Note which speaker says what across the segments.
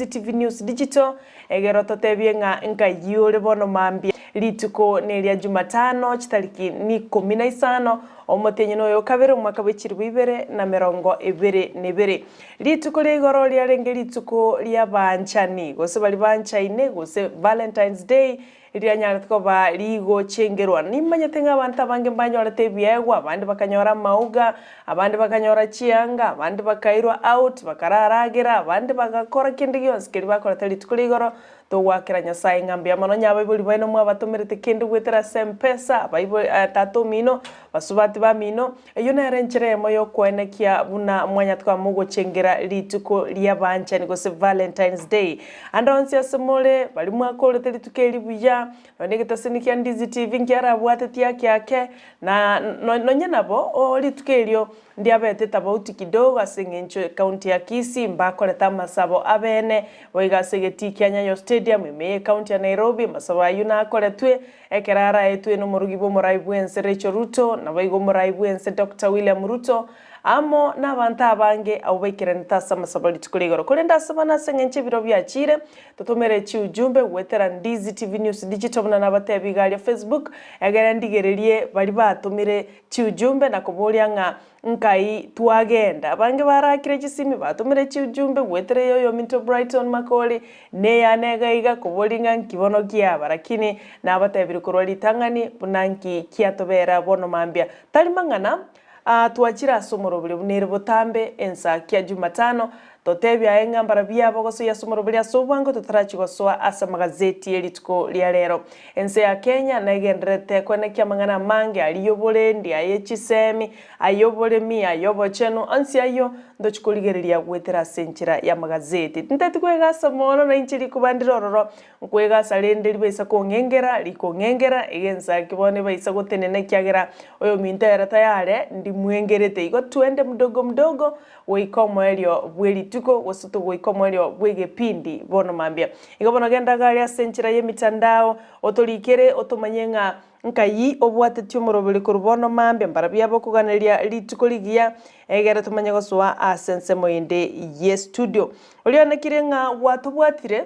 Speaker 1: TV News Digital, egere ototebie ng'a nkai ore bono mambia. Rituko neria Jumatano chitariki nikomi na isano omotienyi noyo okabere omwaka bwe chilifu ibere na merongo ebere na ebere. Rituko ria igoro riarenge rituko ri'abaanchani gose baria banchaine gose Valentine's Day Rianyarete koba rigochengerwa. Nimanyete ng'a abanto abange mbanyorete ebiegwa, abande bakanyora amauga, abande bakanyora chianga, abande bakairwa out, bakararagera, abande bagakora kende gionsi keria bakorete rituko ria igoro. Togoakera Nyasaye ng'a mbuya mono onye abaibori baino mwabatomerete kende goetera ase Mpesa, abaibori tata omino, basubati bamino, Eyio nere enchera eyemo y'okoenekia buna mwanyate koba mogochengera rituko ri'abaanchani gose Valentine's Day. Ande onsi ase more, baria mwakorete rituko eri buya, nonya na egetasini kia Ndizi TV nkiarabwatetie ake ake, na nonye nabo oo rituko erio ndiabete tabauti kidogo ase eng'encho ekaunti ya Kisii mbakorete amasabo abene, boigo ase egetii kia Nyayo Stadium ime y'ekaunti ya Nairobi amasabo ayio nakoretwe Ekero araetwe nomorugi bw'omorai bw'ense Rachel Ruto, naboigo omorai bw'ense Doctor William Ruto, amo nabanto abange abwo baikeranete ase amasabo rituko ria igoro. Korende ase bono ase eng'encho ebiro biachire, totomere chiujumbe goetera Ndizi TV News Digital buna nabatebi iga aria Facebook, egere ndigererie baria batomire chiujumbe na koboria ng'a Nkai twagenda. Abange barakire chisimi, batomire chiujumbe goetera eya oyominto Brighton Makori, na eyane iga iga, koboria ng'a nki bono kiaba. Lakini nabatebirie korwa ritang'ani buna nki kiatobera bono mambia. Tari mang'ana, aa twachire ase omoroberio buna ere botambe, ensa kia Jumatano, Totebie aye ng'a mbarabwo aba ogosoyia ase omoroberi ase obwango totarachia gosoa ase amagazeti ye rituko ria rero. Ense ya Kenya negendererete koenekia amang'ana amange aria y'oborendi, aye chisemi, aye oboremi, aye obochenu, onsi ayio ntochi korigereria goetera ase enchera y'amagazeti. Tinteti kwegasa mono nainche rikuba ndire ororo, nkwegasa rende ribaisa kong'engera, rikong'engera, egensa ki bono ebaisa gotenena ekiagera oyominto ere tayare ndimwengerete. Igo twende mdogo mdogo Goika omoerio bwe rituko, gose togoika omoerio bw'egepindi bono mambia. Igo bono genda gare ase enchera y'emitandao, otorikere otomanye ng'a nkai obwatetie omoroberi korwa bono mambia, mbarabwo abokoganeria rituko rigiya, egere tomanye gosoa ase ensemo ende y'estudio. Oria onekire ng'a gwatobwatire.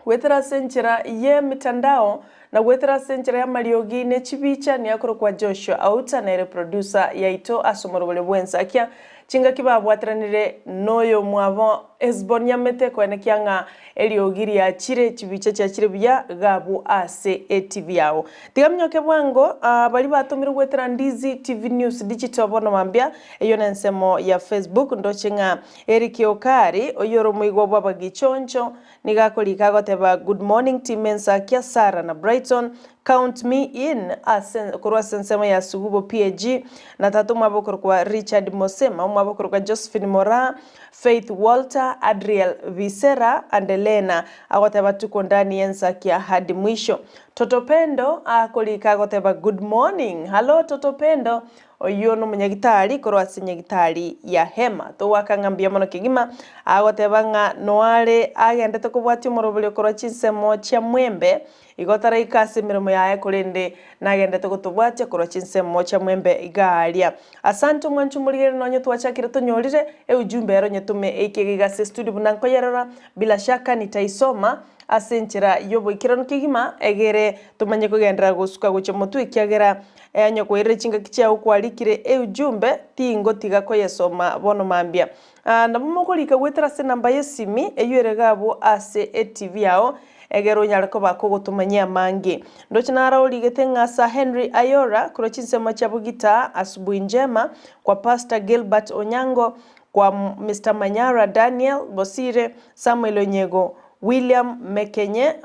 Speaker 1: Goetera ase enchera y'emetandao na goetera ase enchera y'amariogi ne chibicha nigo akorokwa Joshua Auta nere producer yaito ase omorobori bw'ensakia chingaki babwateranire noyomwabo Hesbon Nyamete koenekia ng'a eriogi riachire chibicha chiachire buya gabwo ase etv yao. Tiga minyoke bwango baria batomirwe goetera Ndizi TV News Digital bono mambia eyio nensemo ya Facebook ndoche ng'a Eric Okari oyore omoigwa bw'abagichoncho Nigo akorika agoteba Good morning team Ensakia, Sarah na Brighton, count me in ase korwa ase ensemo ya Sugubo PAG na tata omwabo okorokwa Richard Mosema, omwabo okorokwa Josephine Moraa, Faith Walter, Adriel Bisera and Elena agoteba tuko ndani ya Ensakia hadi mwisho. Toto Pendo akorika agoteba Good morning, hallo Toto Pendo, Oyio nomonyagitari korwa ase nyagitari ya Hema. Togoaka ng'a mbuya mono kegima, agoteba ng'a noare agendete kobwatia omoroberio korwa chinsemo chia Mwembe, igo taraika ase emeremo yaye korende nagendete gotobwatia korwa chinsemo chia Mwembe iga aria. Asante omwanchi omorigereria nonye twachakire tonyorire eujumbe ero nyetome eike iga iga ase estudio buna nkoyerora bila shaka nitaisoma ase enchera y'oboikeranu kegima egere tomanye kogenderera gosuka gochia motwe ekiagera Onye kwairire chingaki chiao kwarikire eujumbe, tingotiga koyesoma bono mambia. Nabo mokorika goetera ase enamba y'esimi eyio ere iga abwo ase etv yao, egere onyare koba kogotomanyia amange. Ndoche naro origete ng'a Sir Henry Ayora korwa chinsemo chia Bogita, Asubuhi Njema, kwa Pastor Gilbert Onyango, kwa Mister Manyara Daniel Bosire, Samuel Onyego, William Mekenye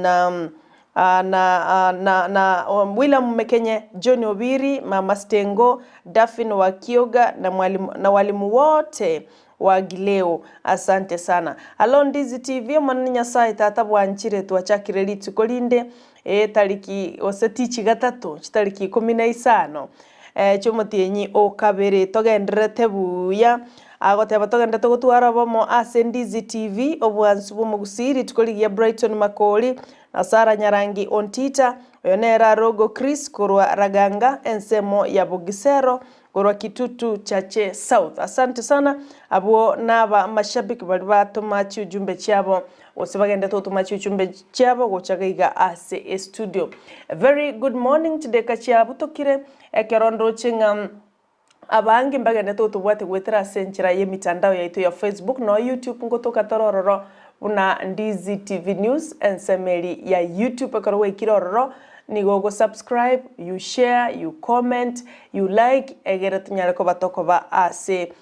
Speaker 1: na na na na William Mekenye, John Obiri, Mama Stengo, Daphine Wakioga na mwalimu na walimu wote wa Gileo. Asante sana. Alo Ndizi TV Omonene Nyasaye Tata bwanchire twachakire rituko rinde etariki gose tichi gatato chitariki ikomi na isano chiomotienyi o kabere togendererete buya agoteba togendererete gotwara obomo ase Ndizi TV obwansu bw'omogusii rituko rigiya Brighton Makori Na Sara Nyarangi Ontita, oyo nere Arogo Chris korwa Raganga, ensemo ya Bogisero. Korwa Kitutu Chache South. Asante sana abwo naba mashabiki baria batoma chiujumbe chiabo gose bagendete gotoma chiujumbe chiabo gocha gaiga ase estudio. Very good morning chideka chiabutokire ekero ndoche ng'a abange mbagendete gotobwatia goetera ase enchera y'emitandao yaito ya Facebook nonya YouTube ngotoka tore ororo buna Ndizi TV News ensemo eri ya YouTube ekero gwaikire ororo Nigo ogo subscribe, you share, you comment, you like egere tonyare koba tokoba ase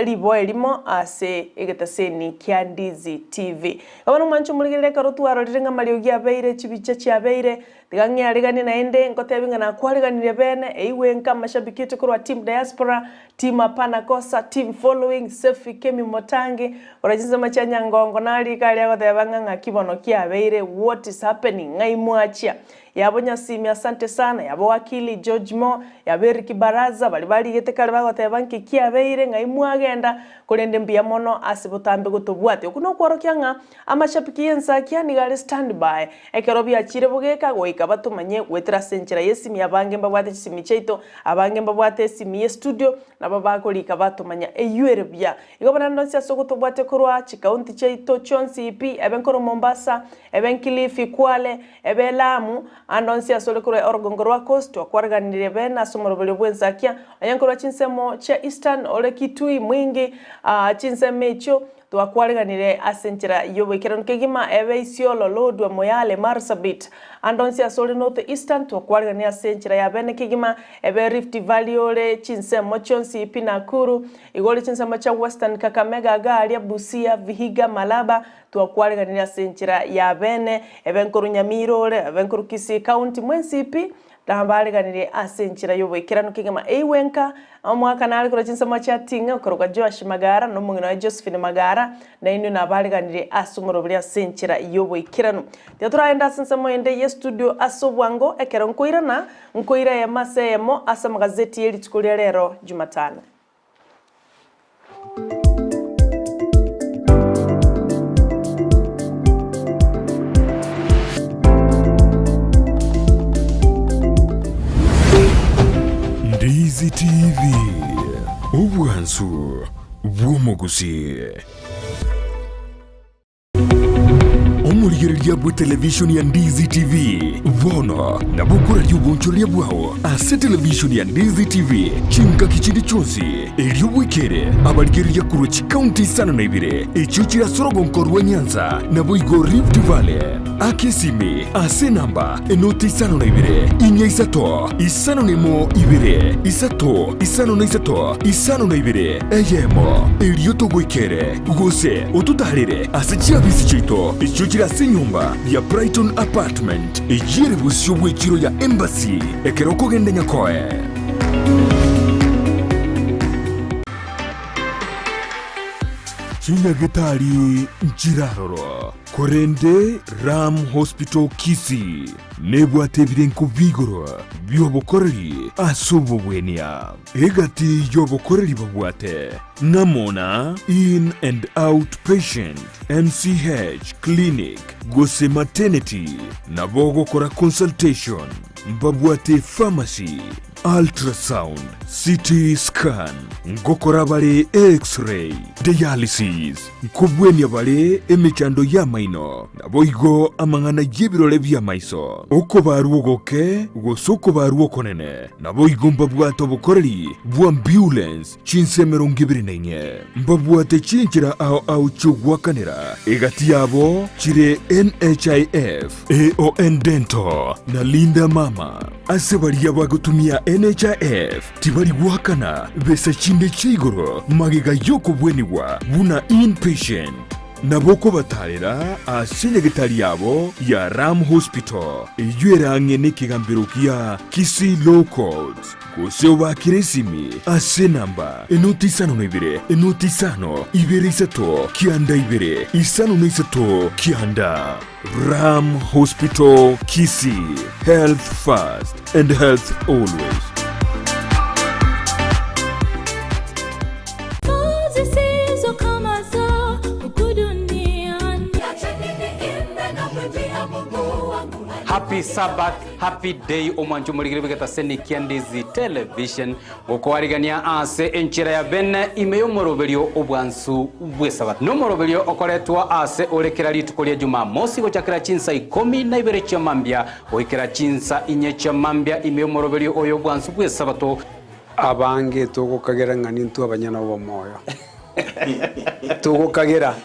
Speaker 1: riboa erimo ase egetaseni kia Ndizi TV. Bono mwanche omorigereria ekero twarorire ng'a amariogi abeire, chibicha chiabeire, tiga ng'eareganie naende ngotebi ng'a nakwareganirie bene, eigwe nka amashabiki oito korwa team diaspora, Team hapana kosa, team following, Sefi Kemi Motangi, ore chinsemo chia Nyangongo narike aria agoteba ng'a ng'aki bono kiabeire, what is happening, ng'ai mwachia? Yabo Nyasimi asante sana, yabo Wakili George Mo, yabo Eric Baraza, baria barigete kare bagoteba nki kiabeire, ng'ai mwagenda, korende mbuya mono ase botambe gotobwatia. Okwo nokworokia ng'a amashabiki y'ensakia nigo are standby, ekero biachire bogeka goika batomanye goetera ase enchera y'esimi abange mbabwate chisimi chiaito, Abange mbabwate esimi ye studio, nabo bakorika batomanya eyio ere buya. Igo barande onsi ase ogotobwatia korwa chikaunti chiaito chionsi pi, ebe nkorwa Mombasa, ebe Kilifi, Kwale, ebe Lamu, ande onsi ase ore korwa orogongo rwa Coast, twakwariganirie bene ase omoroberio bw'ensakia, onye nkorwa chinsemo chia Eastern, ore Kitui, Mwingi, chinsemo echio, Twakwareganire ase enchera y'oboikeranu kegima, ebe Isiolo, Lodwar, Moyale, Marsabit, ande onsi ase ore North Eastern, twakwareganire ase enchera ya bene kegima, ebe Rift Valley ore chinsemo chionsi pi Nakuru, igo ore chinsemo chia Western, Kakamega, Garia, Busia, Vihiga, Malaba, twakwareganire ase enchera ya bene, ebe nkoru Nyamira ore, ebe nkoru Kisii County, mwensi pi, Nabareganirie ase enchera y'oboikeranu kegima eigwe nka omwaka nare korwa chinsemo chia Ting'a okorokwa Joash Magara na omong'ina oye Josephine Magara, nainwe nabareganirie ase omoroberi ase enchera y'oboikeranu. Tiga toragende ase ensemo ende y'estudio ase obwango ekero nkoirana, nkoira eyemo ase eyemo ase amagazeti ye rituko ria rero Jumatano.
Speaker 2: Ndizi TV, obwansu bw'omogusii. Omorigereria bw'etelevishoni ya Ndizi TV bono nabo okoraria obonchoreria bwao ase televishoni ya Ndizi TV chingaki chinde chionsi, erio bwekere abarigereria korwa chikaunti isano na ibere echio chire ase orogonko rwa Nyanza naboigo Rift Valley. Aka esimi ase enamba enoti isano na ibere, inya isato, isano na emo ibere, isato, isano na isato, isano na ibere, eyemo, erio togoikere, gose ototaarere ase chiabisi chiaito echio chire ase enyomba ya Brighton Apartment, eyio ere bosio bw'echiro ya Embassy, ekero okogenda Nyakoe. Chinyagetari nchiraroro. Korende Ram Hospital Kisii nebwate ebirenko bi'igoro bi'obokoreri ase obogwenia. Egati y'obokoreri babwate ng'amo na In and Out Patient, MCH Clinic gose Maternity, nabo ogokora consultation, mbabwate pharmacy, Ultrasound, CT scan, ngokora bare X-ray, dialysis, nkobwenia bare emechando y'amaino, naboigo amang'ana y'ebirore bi'amaiso, okobarwa ogoke gose okobarwa okonene, naboigo mbabwate obokoreri bw'ambulance chinsa 24. Mbabwate chinchera ao ao chi'ogoakanera, egati yabo chire NHIF, AON Dental, na Linda Mama. Ase baria bagotumia NHIF tibari goakana besa chinde chia igoro magega y'okobwenigwa buna inpatient. Nabo okobatarera ase nyagetari yabo ya Ram Hospital eyio ere ang'e nekegambero gia Kisii Law Courts gose obaakere esimi ase enamba enoti isano na ibere enoti isano ibere isato kianda ibere isano na isato kianda. Ram Hospital Kisii, health first and health always.
Speaker 3: Zisizo kama za huku duniani.
Speaker 4: Happy Sabbath, happy day omwancho omorigeri bw'egetaseni kia Ndizi Television gokoarigania ase enchera ya bene ime y'omoroberio obwansu bw'esabato. Nomoroberio okoretwa ase ore kera rituko ria Jumamosi gochakera chinsa ikomi na ibere chia mambia goikera chinsa inye chia mambia ime y'omoroberio oyo obwansu bw'esabato.
Speaker 5: Abange togokagera ng'a nintwe abanyene obomoyo. Togokagera.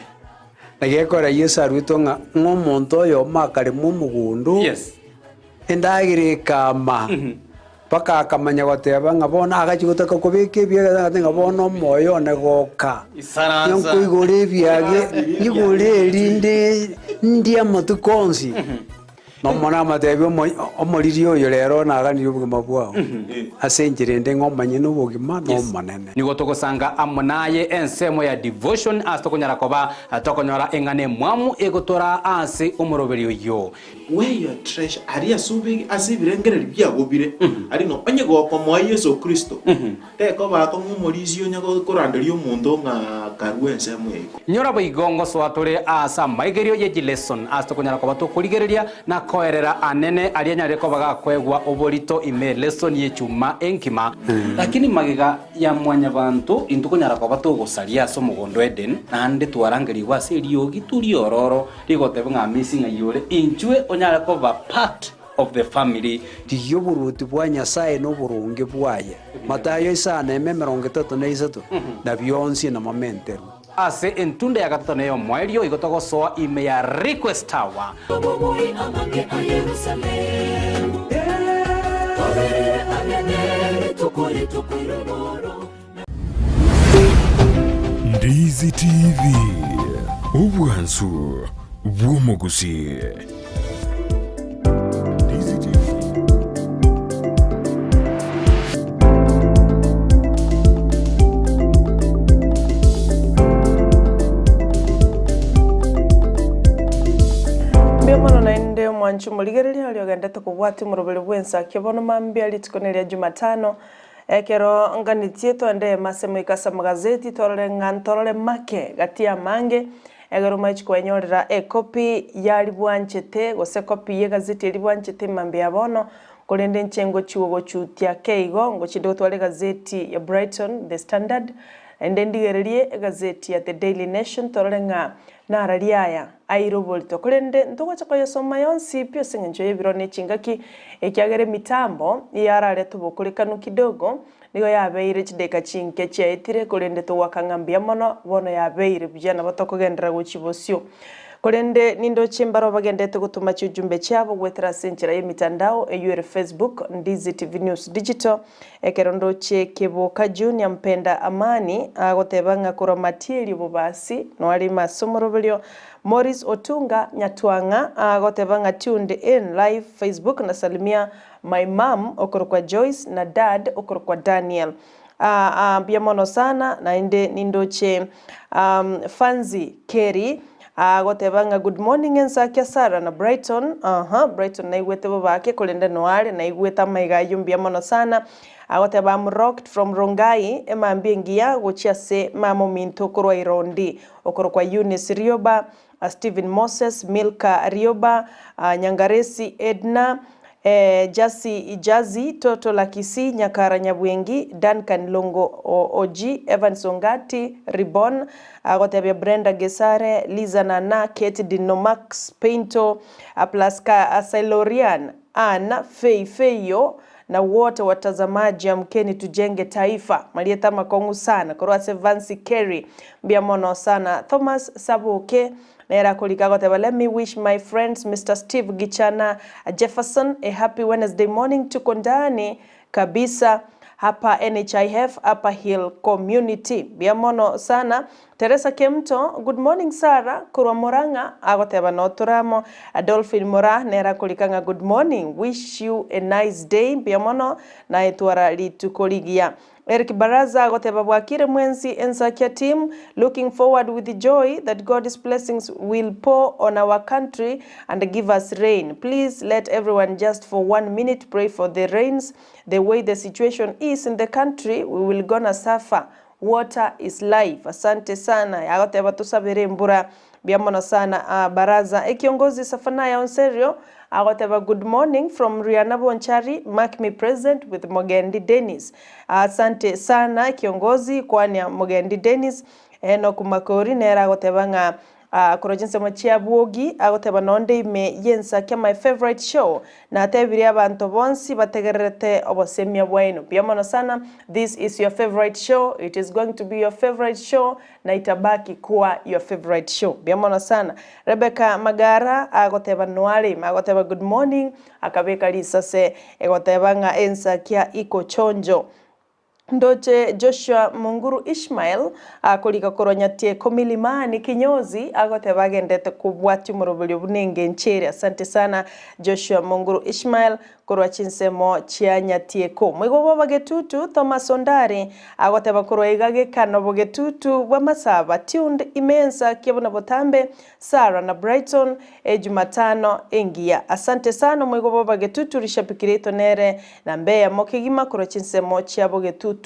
Speaker 5: Na gekora Yeso aruetwe ng'a ng'a omonto oyomo akarema omogondo,
Speaker 4: Yes.
Speaker 5: endagera ekama, mpaka akamanya goteba ng'a bono agachia gotaka kobeka ebiage agateba ng'a bono omoyo one goka,
Speaker 4: Isaransa.
Speaker 5: nkoigore ebiage, nyigore erinde ndie amatuko onsi. Nomonene amatebie omoriri oyo rero naganirie obogima bwao, ase enchera ende ng'a omanye nobogima n'Omonene.
Speaker 4: Nigo togosanga amo naye ensemo ya devotion ase tokonyara koba tokonyora eng'ana emwamu egotoraa ase omoroberi oyio.
Speaker 6: Where your treasure, aria ase obe ase ebirengererio biago bire, aria ng'a onye gokomoa Yeso Kristo, Tekoba akong'u omorisia onye koranderia omonto ng'a karue ensemo eye.
Speaker 4: Nyora boigo ngosoa tore aase amaigerio ye chileson ase tokonyara koba tokorigereria na koerera anene aria anyarire koba gakoegwa oborito ime lesson y'echuma enkima. Lakini magega ya mwanyabanto intwe konyara koba togosaria ase omogondo Eden, naende twarangerigwe ase eriogi riororo rigoteba ng'a Amisi ng'ai ore, inchwe onyare koba part of the family.
Speaker 5: Rigia oboruoti bwa Nyasae na oboronge bwaye, Matayo isano eme 33, na bionsi namomenterwe.
Speaker 4: Ase entunda ya gatato na ey'omoerio igo togosoa ime ya Request Tower.
Speaker 3: Omobui amange a Yerusalemu, Toberere ang'e ne rituko rituko rigoro.
Speaker 2: Ndizi TV, obwansu bw'omogusii. Ndizi TV.
Speaker 1: Mbuya mono naende omwanchi omorigereria oria ogendete kobwatia omoroberi bw'ensaki bono mambia rituko neria Jumatano Ekero nganetie toende ase moika ase amagazeti torore ng'a ntorore make gati y'amange, ekero omaichi kwenyorera ekopi ya ribwanchete gose ekopi y'egazeti eria bwanchete mambia ya bono, korende inche ngochia gogochutia ake igo, ngochia inde gotwara egazeti ya Brighton, The Standard, naende ndigererie egazeti ya The Daily Nation torore ng'a Narari aya aire oborito, korende ntogocha koyesoma yonsi pi ase engencho y'ebiro ne chingaki, ekiagera emitambo yararete obokorekanu kidogo, nigo yabeire chidaeka chinke chiaetire, korende togoaka ng'a mbuya mono, bono yabeire buya, nabo tokogenderera gochia bosio. Korende nindoche mbarabwo bagenderete gotoma chiujumbe chiabo goetera ase enchera y'emitandao, eyio ere Facebook, Ndizi TV News Digital, Ekero ndoche Keboka Junior Mpenda Amani agoteba ng'a korwa Matieri Obobasi noare ime ase omoroberio, Maurice Otunga Nyatwang'a agoteba ng'a tuned in live Facebook nasalimia my mum okorokwa Joyce na dad okorokwa Daniel. Aa mbuya mono sana naende nindoche Fancy Kerry agoteba ng'a good morning Ensakia Sarah na Brighton, aha Brighton naigwete bobake korende noare naigwete amaiga ayio mbuya mono sana. Agoteba am rocked from Rongai emambia engiya gochia ase mama ominto korwa Irondi okorokwa Eunice Rioba, Stephen Moses, Milka Rioba, Nyangaresi Edna, Jasi Ijazi, Toto Lakisi, Nyakara Nyabwengi, Duncan Longo Oji, Evans Ongati, Ribon, agotebia Brenda Gesare, Liza Nana, Kate Dino Max Painto, Plaska Silorian, Ann Fei Feio, na wote watazamaji amkeni tujenge taifa. Marieta amakong'u sana korwa ase Vancy Kerry. Mbuya mono sana Thomas Saboke nere akorika agoteba let me wish my friends Mister Steve Gichana Jefferson a happy Wednesday morning tuko ndani kabisa hapa NHIF Upper Hill Community. Mbuya mono sana Teresa Kemto, good morning Sarah korwa Murang'a agoteba notore amo. Dolphin Moraa nere akorika ng'a good morning wish you a nice day mbuya mono naye twara rituko rigiya. Eric Baraza agoteba bwakire mwensi Ensakia team looking forward with joy that God's blessings will pour on our country and give us rain please let everyone just for one minute pray for the rains the way the situation is in the country we will gonna suffer Water is life asante sana agoteba tosabere embura. Mbuya mono sana Baraza. Ekiongozi Safanaya Onserio agoteba good morning from Riana Bonchari mark me present with Mogendi Dennis. Asante sana kiongozi kwania Mogendi Dennis. Enock Makori nere agoteba ng'a Korwa chinsemo chia bwogi agoteba nonde ime y'ensakia my favourite show natebirie abanto bonsi bategererete obosemia bwaino mbuya mono sana this is your favourite show it is going to be your favourite show na itabaki kuwa your favourite show mbuya mono sana Rebecca Magara agoteba noare ime agoteba good morning akabeka risase egoteba ng'a ensakia iko chonjo Ndoche Joshua Munguru Ishmael akorika korwa Nyatieko Milimani kinyozi agoteba agendete kobwatia omoroberio buna engencho ere. Asante sana Joshua Munguru Ishmael korwa chinsemo chia Nyatieko. Moigo bwa Bagetutu Thomas Ondari agoteba korwa iga gekano Bogetutu bwa Masaba tuned imensa kia buna botambe Sarah na Brighton Ejumatano engiya. Asante sana omoigwa bwa Bagetutu rishabiki riaito nere Namba eyemo kegima korwa chinsemo chiabo getutu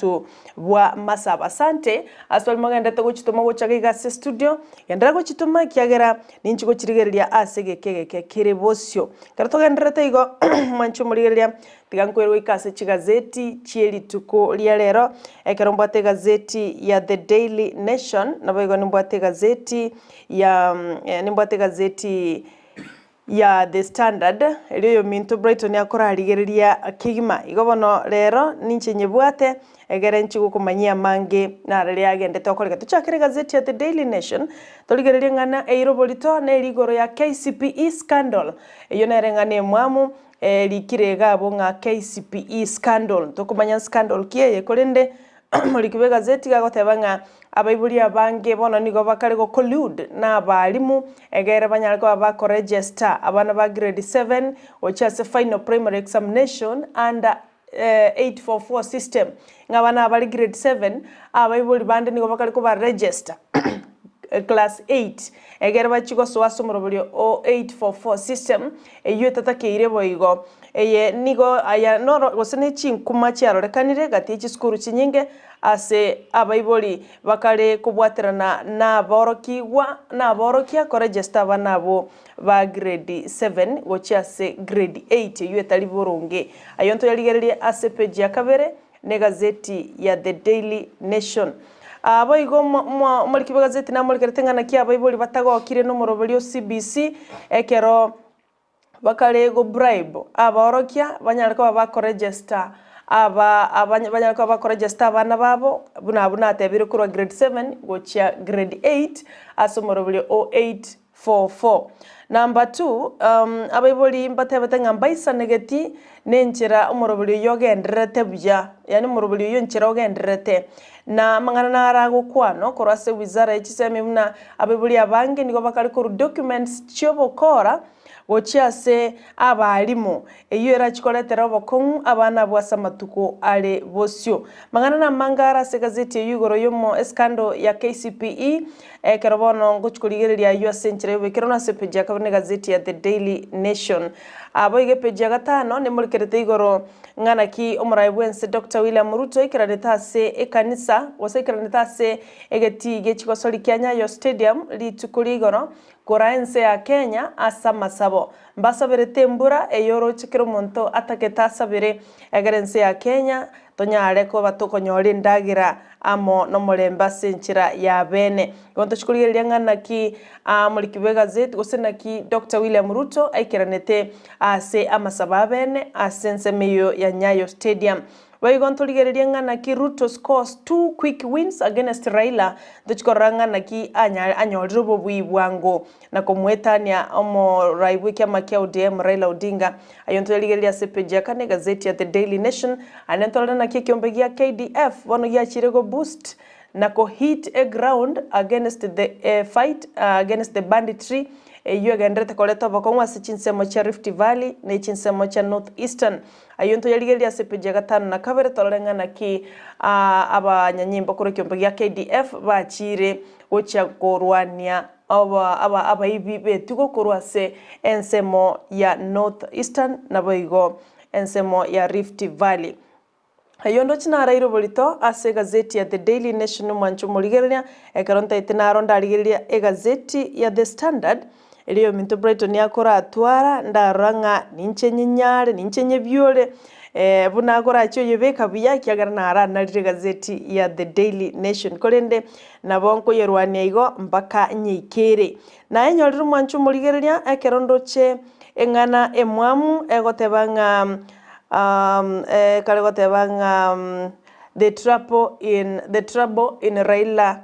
Speaker 1: bwa masabo. Asante ase baria mogenderete gochitoma gocha iga ase estudio, genderera gochitoma ekiagera ninchi gochirigereria ase egeka egeke kere bosio. Ekero togendererete igo mwanche omorigereria, tiga nkoire goika ase chigazeti chie rituko ria rero, ekero mbwate egazeti ya The Daily Nation, naboigo nimbwate egazeti ya nimbwate egazeti ya The Standard, erio oyominto Brighton akorarigereria kegima. Igo bono rero ninche nyebwate, egere inche gokomanyia amange nararia agendete okoreka. Tochakere egazeti ya The Daily Nation, torigererie ng'ana eire oborito nere igoro ya KCPE scandal. Eyio nere ng'ana emwamu erikire iga abwo ng'a KCPE scandal. Tokomanya scandal ki eye korende Omoriki bw'egazeti iga agoteba ng'a abaibori abange bono nigo bakare go collude na abalimu egere banyare koba bakoregister abana ba grade 7 gochia ase final primary examination under 844 system. Ng'a abana aba bare grade 7 abaibori bande nigo bakare koba register class 8 egere bachie gosoa ase omoroberio o 844 system eyio etatakeire boigo. Eye nigo aya noro gose ne chinkuma chiarorekanire gati ye chisukuru chinyinge ase abaibori bakare kobwaterana naborokigwa naborokia koregesta abana abwo ba grade 7 gochia ase grade 8 eyio etari boronge. Ayio ntoyarigererie ase page ya kabere negazeti ya The Daily Nation. Boigo omoriki bw'egazeti namorikerete ng'a naki abaibori batagokire nomoroberio o CBC ekero bakare go bribe abaorokia banyare koba bakoregister aba banyare koba bakoregister abana babo buna abwo natebire korwa grade 7 gochia grade 8 ase omoroberio o 844. Number 2, abaibori mbatebete ng'a mbaisanegeti na enchera omoroberio oyio ogendererete buya, yaani omoroberio oyio enchera ogendererete. Na amang'ana naro agokwanwa korwa ase wizara ye chisemi buna abaibori abange nigo bakare korwa documents chi'obokora gochia ase abalimu, eyio erachie koretera obokong'u abana abwo ase amatuko are bosio. Mang'ana namange are ase egazeti eyio igoro y'omo escandal ya KCPE, ekero bono ngochia korigereria ayio ase enchera y'oboikeranu ase epeji ya kabere na egazeti ya The Daily Nation. Boigo epeji ya gatano nemorikerete igoro ng'a naki omorai bw'ense Doctor William Ruto aikeranete ase ekanisa gose aikeranete ase egetii gie chigosori kia Nyayo Stadium rituko ria igoro Koraa ense ya Kenya ase amasabo. Mbasaberete embura eyoroche kera omonto atagete asabere, egere ense ya Kenya tonyare koba tokonyora endagera amo nomorembe ase enchera ya bene. Igo ntochi korigereria ng'a naki omoriki bw'egazeti gose naki Doctor William Ruto aikeranete ase amasabo a bene ase ensemo eyio ya Nyayo Stadium. Boigo ntorigererie ng'a naki Ruto scores two quick wins against Raila, ntochi korora ng'a naki anyorire obobui bwango na komoetania omorai bw'ekiama kia ODM Raila Odinga. Ayio ntoyarigererie ase epeji ya kane egazeti ya The Daily Nation. Aye ntorore naki ekiombe gia KDF bono giachire go boost na ko hit a ground against the fight against the banditry eyio egendererete koreta obokong'u ase chinsemo chia Rift Valley ne chinsemo chia North Eastern. Ayio ntoyarigererie ase epeji ya gatano na kabere torore ng'a naki abanyanyimbo korwa ekiombe gia KDF bachiire gochia korwania abaibi b'etugo korwa ase ensemo ya North Eastern naboigo ensemo ya Rift Valley. Ayio ndoche naraire oborito ase egazeti ya The Daily Nation omwancho omorigereria, ekero ntaete naro ndarigereria egazeti ya The Standard, erio ominto Brighton akoratwara, ndarora ng'a ninche nyenyare, ninche nyebiore, buna akorachie oyebeka buya ekiagera naranarire egazeti ya The Daily Nation. Korende nabo nkoyerwania igo mpaka nyeikere. Nayenyorire omwancho omorigereria ekero ndoche eng'ana emwamu egoteba ng'a Ekare goteba ng'a the trouble in the trouble in Raila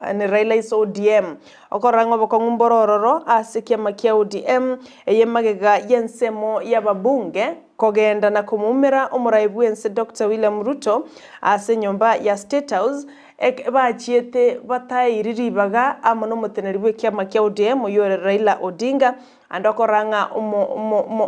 Speaker 1: in Raila is ODM. Okorora ng'a obokong'u mbore ororo ase ekiama kia ODM eye magega y'ensemo y'ababunge kogenda na komoumera omorai bw'ense Doctor William Ruto ase enyomba ya State House ek bachiete bataeiri ribaga amo nomoteneri bw'ekiama kia ODM oyio ore Raila Odinga Naende okorora ng'a omo omo omo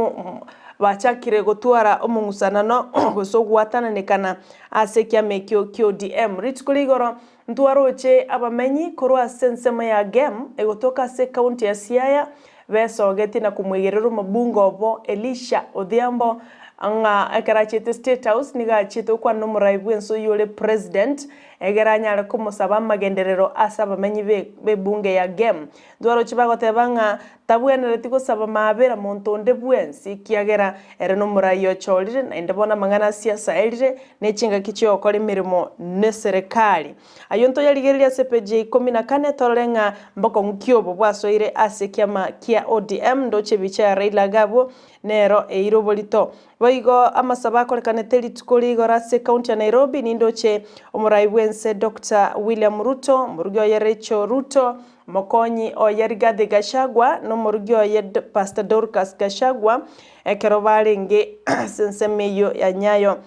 Speaker 1: omo bachakire gotwara omong'usanano gose ogwatananekana ase ekiama ekio kia ODM. Rituko ria igoro ntwaroche abamenyi korwa ase ensemo ya Gem egotoka ase ekaunti ya Siaya besogetie na komwegerera omobunge obo Elisha Odhiambo ng'a ekero achiete State House nigo achiete gokwana nomorai bwense oyio ore President egere anyare komosaba amagenderero ase abamenyi be b'ebunge ya Gem. Ntwaroche bagoteba ng'a tabwenereti gosaba maabera monto onde bwensi, ekiagera ere nomorai ochorire, naende bono amang'ana asie asaerire, ne chingaki chi'ogokora emeremo neserekari. Ayio ntoyarigererie ase epeji ya ikomi na kane torore ng'a mbokong'u ki obo bwasoire ase ekiama kia ODM, ndoche ebicha ya Raila iga abwo nero eire oborito. Boigo amasabo akorekanete rituko rigoro ase ekaunti ya Nairobi nindoche omorai bw'ense Doctor William Ruto, omorugi oye Rachel Ruto, Omokonyi oye Rigathi Gachagua na omorugi oye Pastor Dorcas Gachagua ekero barenge ase ensemo eyio ya Nyayo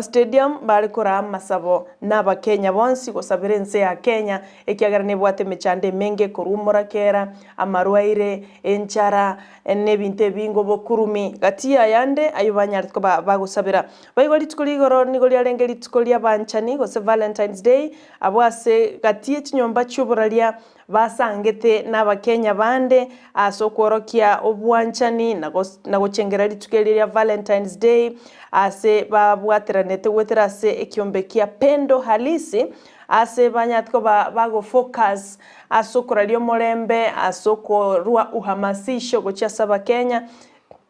Speaker 1: Stadium bare koraa amasabo na abakenya bonsi gosabera ense ya Kenya ekiagera nebwate emechando emenge korwa omorakera, amarwaire, enchara na ebinto ebinge obokurumi gati y'ayande ayio banyarete koba bagosabera. Boigo rituko ria igoro nigo riarenge rituko ri'abanchani gose Valentine's Day Abwo ase gati ye chinyomba chi'oboraria basangete n'Abakenya bande ase okworokia obwanchani na gochengera rituko erio ria Valentine's Day ase babwateranete goetera ase ekiombe kia Pendo Halisi ase banyarete koba bagofocus ase okoraria omorembe ase okorua uhamasisho gochia ase Abakenya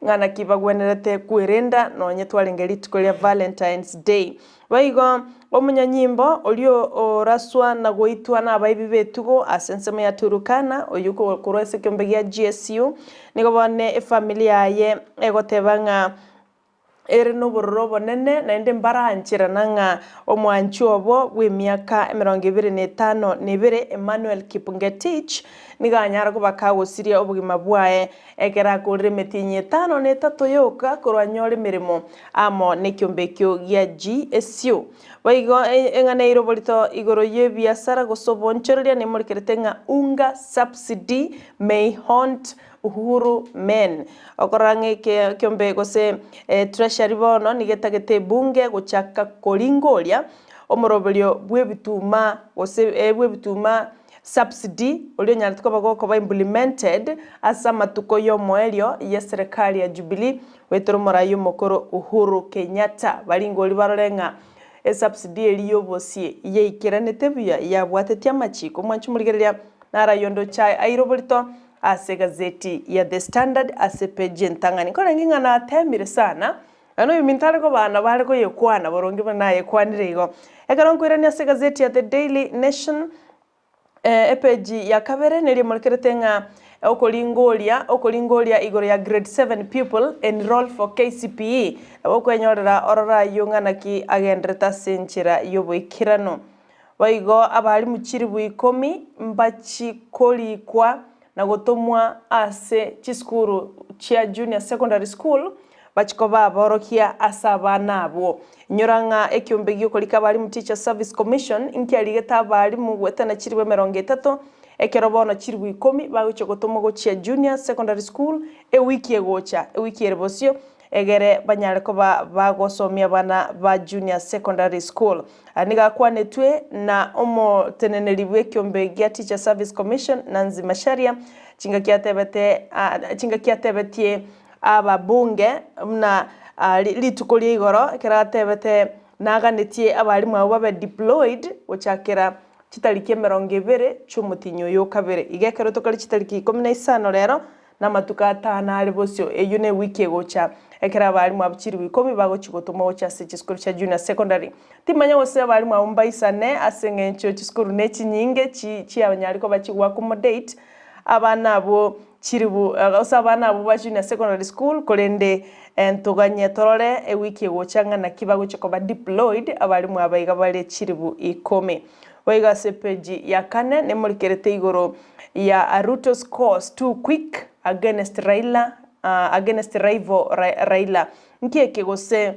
Speaker 1: Ng'a naki bagwenerete kwerenda nonye twarenge rituko ria Valentine's Day. Boigo omonyanyimbo oria oraswa na goitwa nabaibi b'etugo ase ensemo ya Turukana, oyio korwa ase ekeombe gia GSU, nigo bono efamiri yaye egoteba ng'a ere nobororo obonene naende mbarancherana ng'a omwanchi obo bw'emiaka emerongo ebere na etano na ebere Emmanuel Kipngetich nigo anyare koba kagosiria obogima bwaye Ekero akoorire emetienyi etano na etato yoka korwa anyore emeremo amo nekiombe ekio gia GSU. Boigo eng'ana eire oborito igoro y'ebiasara gose obonchoreria nemorekerete ng'a Unga subsidy may haunt Uhuru men. Okorora ng'a ekiombe gose Treasury bono nigo etagete ebunge gochaka koringoria omoroberio bw'ebituma gose bw'ebituma Subsidy, oria onyarete koba gokoba implemented ase amatuko y'omoerio y'eserekari ya Jubilee goetera omorai omokoro Uhuru Kenyatta. Baringoria barore ng'a esubsidy eria y'obosie yaikeranete buya yabwatetie amachiko. Mwanche morigereria naro onde ochae aire oborito ase egazeti ya The Standard ase page entang'ani. Nkorenge ng'a natemire sana Naende oyominto are kobaa nabo are koyekwana boronge buna nayekwanire igo. Ekero nkoirania ase egazeti ya The Daily Nation, epeji ya kabere neria emorekerete ng'a okoringoria okoringoria igoro ya grade 7 pupil enroll for KCPE, nabo okwenyorera orore ayio ng'a naki agenderete ase enchera y'oboikeranu. Boigo abalimu chilifu ikomi mbachikorikwa na gotomwa ase chisukuru chia junior secondary school bachie koba aborokia ase abana abwo. Inyora ng'a ekiombe gi'okorika abalimu Teachers Service Commission nkiarigete abalimu goetana chilifu emerongo etato, ekero bono chilifu ikomi bagochia gotomwa gochia junior secondary school ewiki egocha, ewiki ere bosio egere banyare koba bagosomia abana ba junior secondary school. Aya nigo akwanetwe na omoteneneri bw'ekiombe gia Teacher Service Commission Nancy Macharia chingaki atebete chingaki atebetie ababunge buna Rituko ria igoro ekero atebete naganetie abalimu abwo babe deployed gochakera chitariki emerongo ebere chi'omotinyi oyo o kabere. Iga ekero tokare chitariki ikomi na isano rero, namatuko atano are bosio, eyio newiki egocha, ekero abalimu abwo chilifu ikomi bagochia gotomwa gochia ase chisukuru chia junior secondary. Timanya gose abalimu abwo mbaisane ase eng'encho chisukuru nechinyinge chi chianyare koba chigo accommodate abana abwo chilifu gose abana abwo ba junior secondary school, korende ntoganye torore ewiki egocha ng'a naki bagochia koba deployed abalimu aba iga bare chilifu ikomi. Boigo ase epeji ya kane nemorikerete igoro ya Ruto's course too quick against Raila against rival Raila. Nki eke gose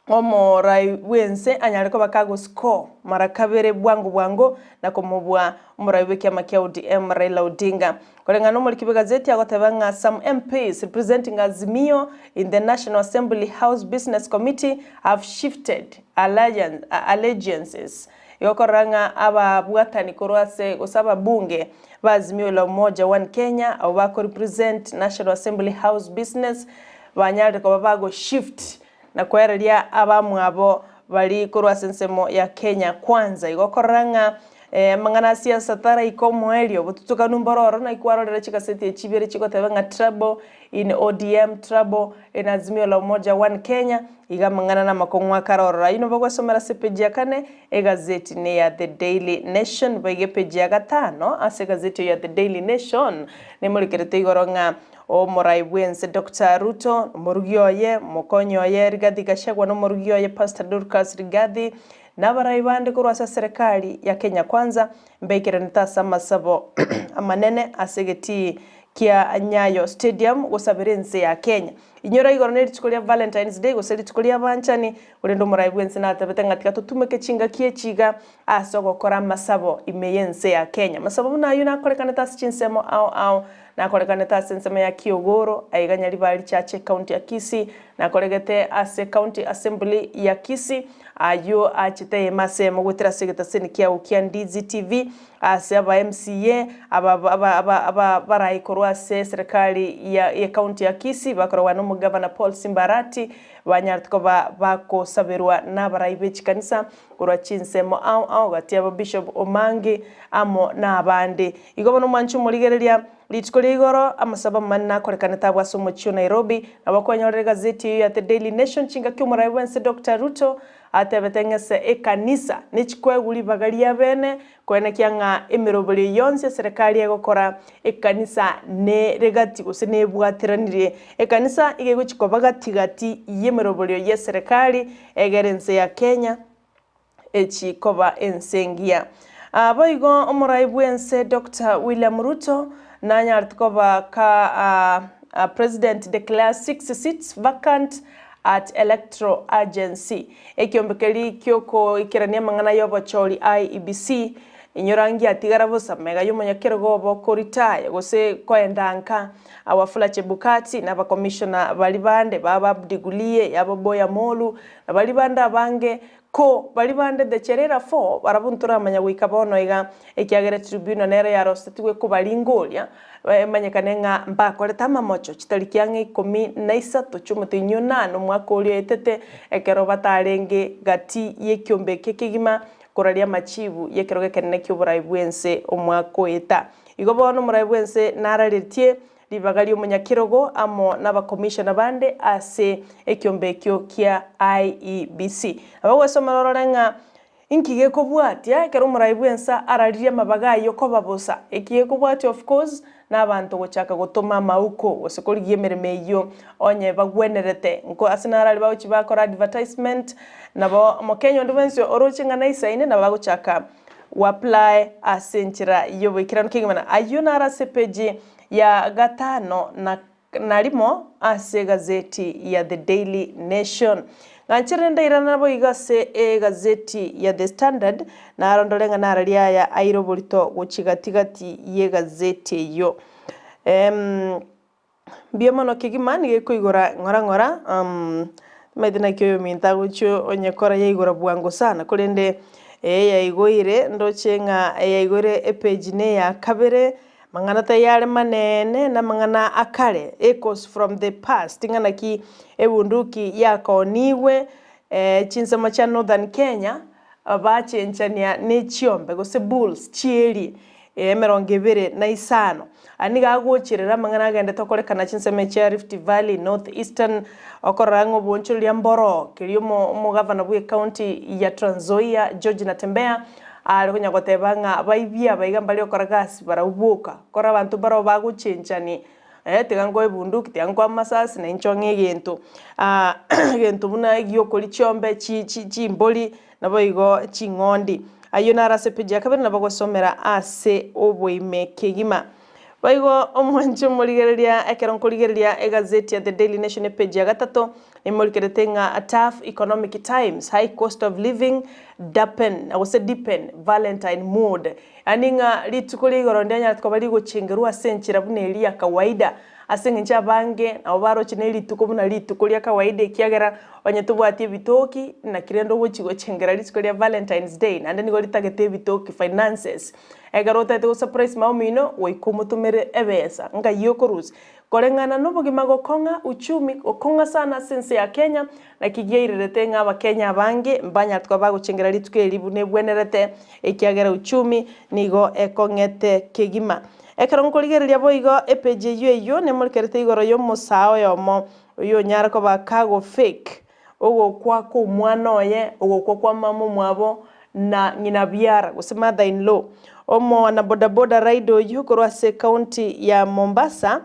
Speaker 1: omorai bw'ense anyare koba kagoscore mara kabere bwango bwango na komobua omorai bw'ekiama kia ODM Raila Odinga. Koreng'ana nomoriki bw'egazeti agoteba ng'a some MPs representing Azimio in the National Assembly House Business Committee have shifted allegiances igokorora ng'a ababwatani korwa ase gose ababunge ba Azimio la Umoja One Kenya abwo bakorepresent National Assembly House Business banyarire koba bagoshift na koereria abamwabo bari korwa ase ensemo ya Kenya Kwanza. Igo okorora ng'a amang'ana a siasa taraika omoerio, obotutukanu mboro oro naki kwarorire chigaseti echi ibere chigoteba ng'a trouble in ODM, trouble in Azimio la Umoja One Kenya, iga amang'ana namakong'u akare ororo. Ayio nabo ogosomera ase epeji ya kane, egazeti neya The Daily Nation, boigo epeji ya gatano ase egazeti eyo ya The Daily Nation, nemorekerete igoro ng'a Omorai bw'ense Doctor Ruto, omorugi oye, omokonyi oye Rigathi Gachagua na omorugi oye Pastor Dorcas Rigathi, na abarai bande korwa ase eserekari ya Kenya Kwanza mbaikeranete ase amasabo amanene ase egetii kia Nyayo Stadium gosabera ense ya Kenya. Inyora igoro ne rituko ria Valentine's Day gose rituko ria abanchani, korende omorai bw'ense natebete ng'a tiga totumeke chingaki echi iga ase ogokora amasabo ime y'ense ya Kenya. Amasabo buna ayio nakorekanete ase chinsemo ao ao, nakorekanete ase ensemo ya Kiogoro, aiga Nyaribari Church ecounty ya Kisii, nakoregete ase County Assembly ya Kisii, ayio achete eyemo ase eyemo goetera ase egetaseni kiao kia Ndizi TV, ase aba MCA, aba aba aba aba barai korwa ase eserekari ya ecounty ya Kisii bakoragwa na omogavana Paul Simba Arati, banyarete koba bakosaberwa nabarai be chikanisa Korwa chinsemo ao ao gati yabo Bishop Omangi amo nabande. Igo bono mwanche omorigereria, rituko ria igoro amasabo amanene akorekanete abwo ase omochie o Nairobi, nabo kwanyorire egazeti eyio ya The Daily Nation chingaki omorai bwense Doctor Ruto atebete ng'ese ekanisa nechikwegwa ribaga riabene koenekia ng'a emeroberio yonsi eserekari egokora ekanisa nere gati gose nebwateranirie. Ekanisa iga egochi koba gati gati yemeroberio yeserekari Egere ense ya Kenya echi koba ense engiya. Boigo omorai bw'ense Doctor William Ruto nanyarete koba ka President declares 6 seats vacant at Electoral Agency. Ekiombe keria kiokoikerania amang'ana y'obochori IEBC inyora ngiatigara bosa mega y'omonyakerogo obo koritaya gose koenda nka Wafula Chebukati na abakomishona baria bande baba Abdi Guliye, yaba Boya Molu, na baria bande abange, ko baria bande the Cherera Four barabwo ntoramanya goika bono iga, ekiagera etribunal nero yarosetigwe kobaringoria, emanyekane ng'a mbakorete amamocho chitariki ang'e ikomi na isato chi'omotenyi onane omwaka oria oetete, ekero batarenge gati y'ekiombe eke kegima koraria amachibu y'ekerogo ekenene ki'oborai bw'ense omwaka oeta. Igo bono omorai bw'ense nararetie ribaga ri'omonyakerogo amo nabakomishona bande ase ekiombe ekio kia IEBC. Nabo gwesomera orore ng'a inki gekobwatia ekero omorai bw'ense araririe amabaga ayio koba bosa. Eki gekobwatia of course nabanto gochaka gotoma amauko gose korigia emeremo eyio onye bagwenerete. Nko ase narari bagochia bakora advertisement nabo omokenya onde bwensi oroche ng'a naisaine nabo agochaka Gwa-apply ase enchera y'oboikeranu kegima na ayio naro ase epeji ya gatano na na rimo ase egazeti ya The Daily Nation. Ng'anche rende ndairana naboigo ase egazeti ya The Standard, naro ndore ng'a nararia aya aire oborito gochia gati gati y'egazeti eyio. Em. Mbuya mono kegima nigo ekoigora ng'ora ng'ora, timanyeti naki oyominto agochia onyekora yaigora bwango sana, korende eye yaigoire ndoche ng'a yaigoire epage ne eya kabere, Mang'ana taiyo are manene na amang'ana akare, echoes from the past, ng'a naki ebunduki yakoonigwe chinsemo chia Northern Kenya, bachenchania ne chiombe gose bulls, chieri emerongo ebere na isano. Aya nigo agocherera amang'ana agendete okorekana chinsemo chia Rift Valley, North Eastern, okorora ng'a oboonchoreria mboro keria omo omogavana bwe ecounty ya Trans Nzoia George Natembeya are konya goteba ng'a abaibia aba iga mbare gokora gasi barabwo boka, kore abanto mbarabwo bagochenchani tiga nkoe ebunduki, tiga nkoe amasasi na inche ong'e egento egento buna egiokoria chiombe chi chi chimbori naboigo ching'ondi. Ayio naro ase epeji ya kabere nabo ogosomera ase oboime kegima. Boigo omwanche omorigereria ekero nkorigereria egazeti ya The Daily Nation epeji ya gatato, nimorikerete ng'a Tough economic times, high cost of living dapen gose deepen Valentine mood. Yaani ng'a rituko ria igoro ndianyarete koba rigochengerwa ase enchera buna eria ya kawaida, ase eng'encho abange nabo baroche ne rituko buna rituko ria kawaida ekiagera onye tobwati ebitoki naki rende ogochi gochengera rituko ria Valentine's Day naende nigo ritagete ebitoki, finances. Ekero otagete go surprise mama omino goika omotomere ebesa ngai okorusia. Koreng'ana nobogima gokong'a uchumi gokong'a sana ase ense ya Kenya naki giairerete ng'a abakenya abange mbanyarete koba bagochengera rituko eri buna ebwenerete ekiagera uchumi nigo ekong'ete kegima. Ekero nkorigereria boigo epage eyio eyio nemorikerete igoro y'omosaa oyomo oyio onyare koba kago fake ogokwa kw'omwana oye, ogokwa kwa mama omwabo, na ng'ina biara, gose mother in law. Omwana bodaboda rider oyio korwa ase ecounty ya Mombasa,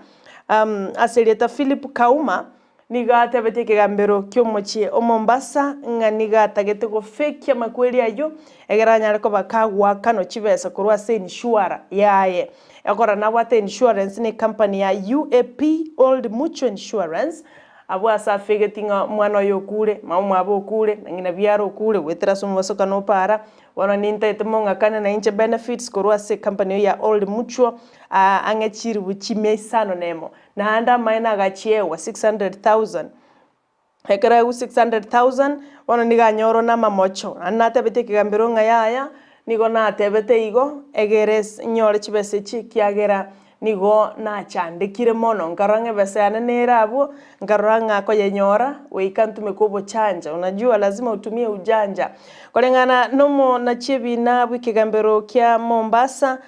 Speaker 1: ase erieta Philip Kauma, nigo atebetie ekegambero ki'omochie o Mombasa ng'a nigo atagete gofekia amakweri ayio egere anyare koba kagoakanwa chibesa korwa ase insurer yaye. Ekora nabwate insurance ne ecompany ya UAP Old Mutual Insurance, Abwo ase afegeti ng'a omwana oye okure, mama omwabo okure, na ng'ina biara okure, goetera ase omobasokano o para, bono nintaete mong'akane na inche benefits korwa ase ecompany eyio ya Old Mutual, aa ang'e chilifu chimia isano na emo. Naende amaene agachiegwa 600,000. Ekero aegwa 600,000, bono nigo anyorwa na amamocho. Naende natebetie ekegambero ng'a yaya, nigo natebete igo, egere ase nyore chibesa echi ekiagera Nigo nachandekire mono, nkarora ng'a ebesa yane nere abwo, nkarora ng'a koyenyora goika ntumeke obochanja, unajua lazima utumie ujanja. Koreng'ana nomonachi ebina bw'ekegambero kia Mombasa,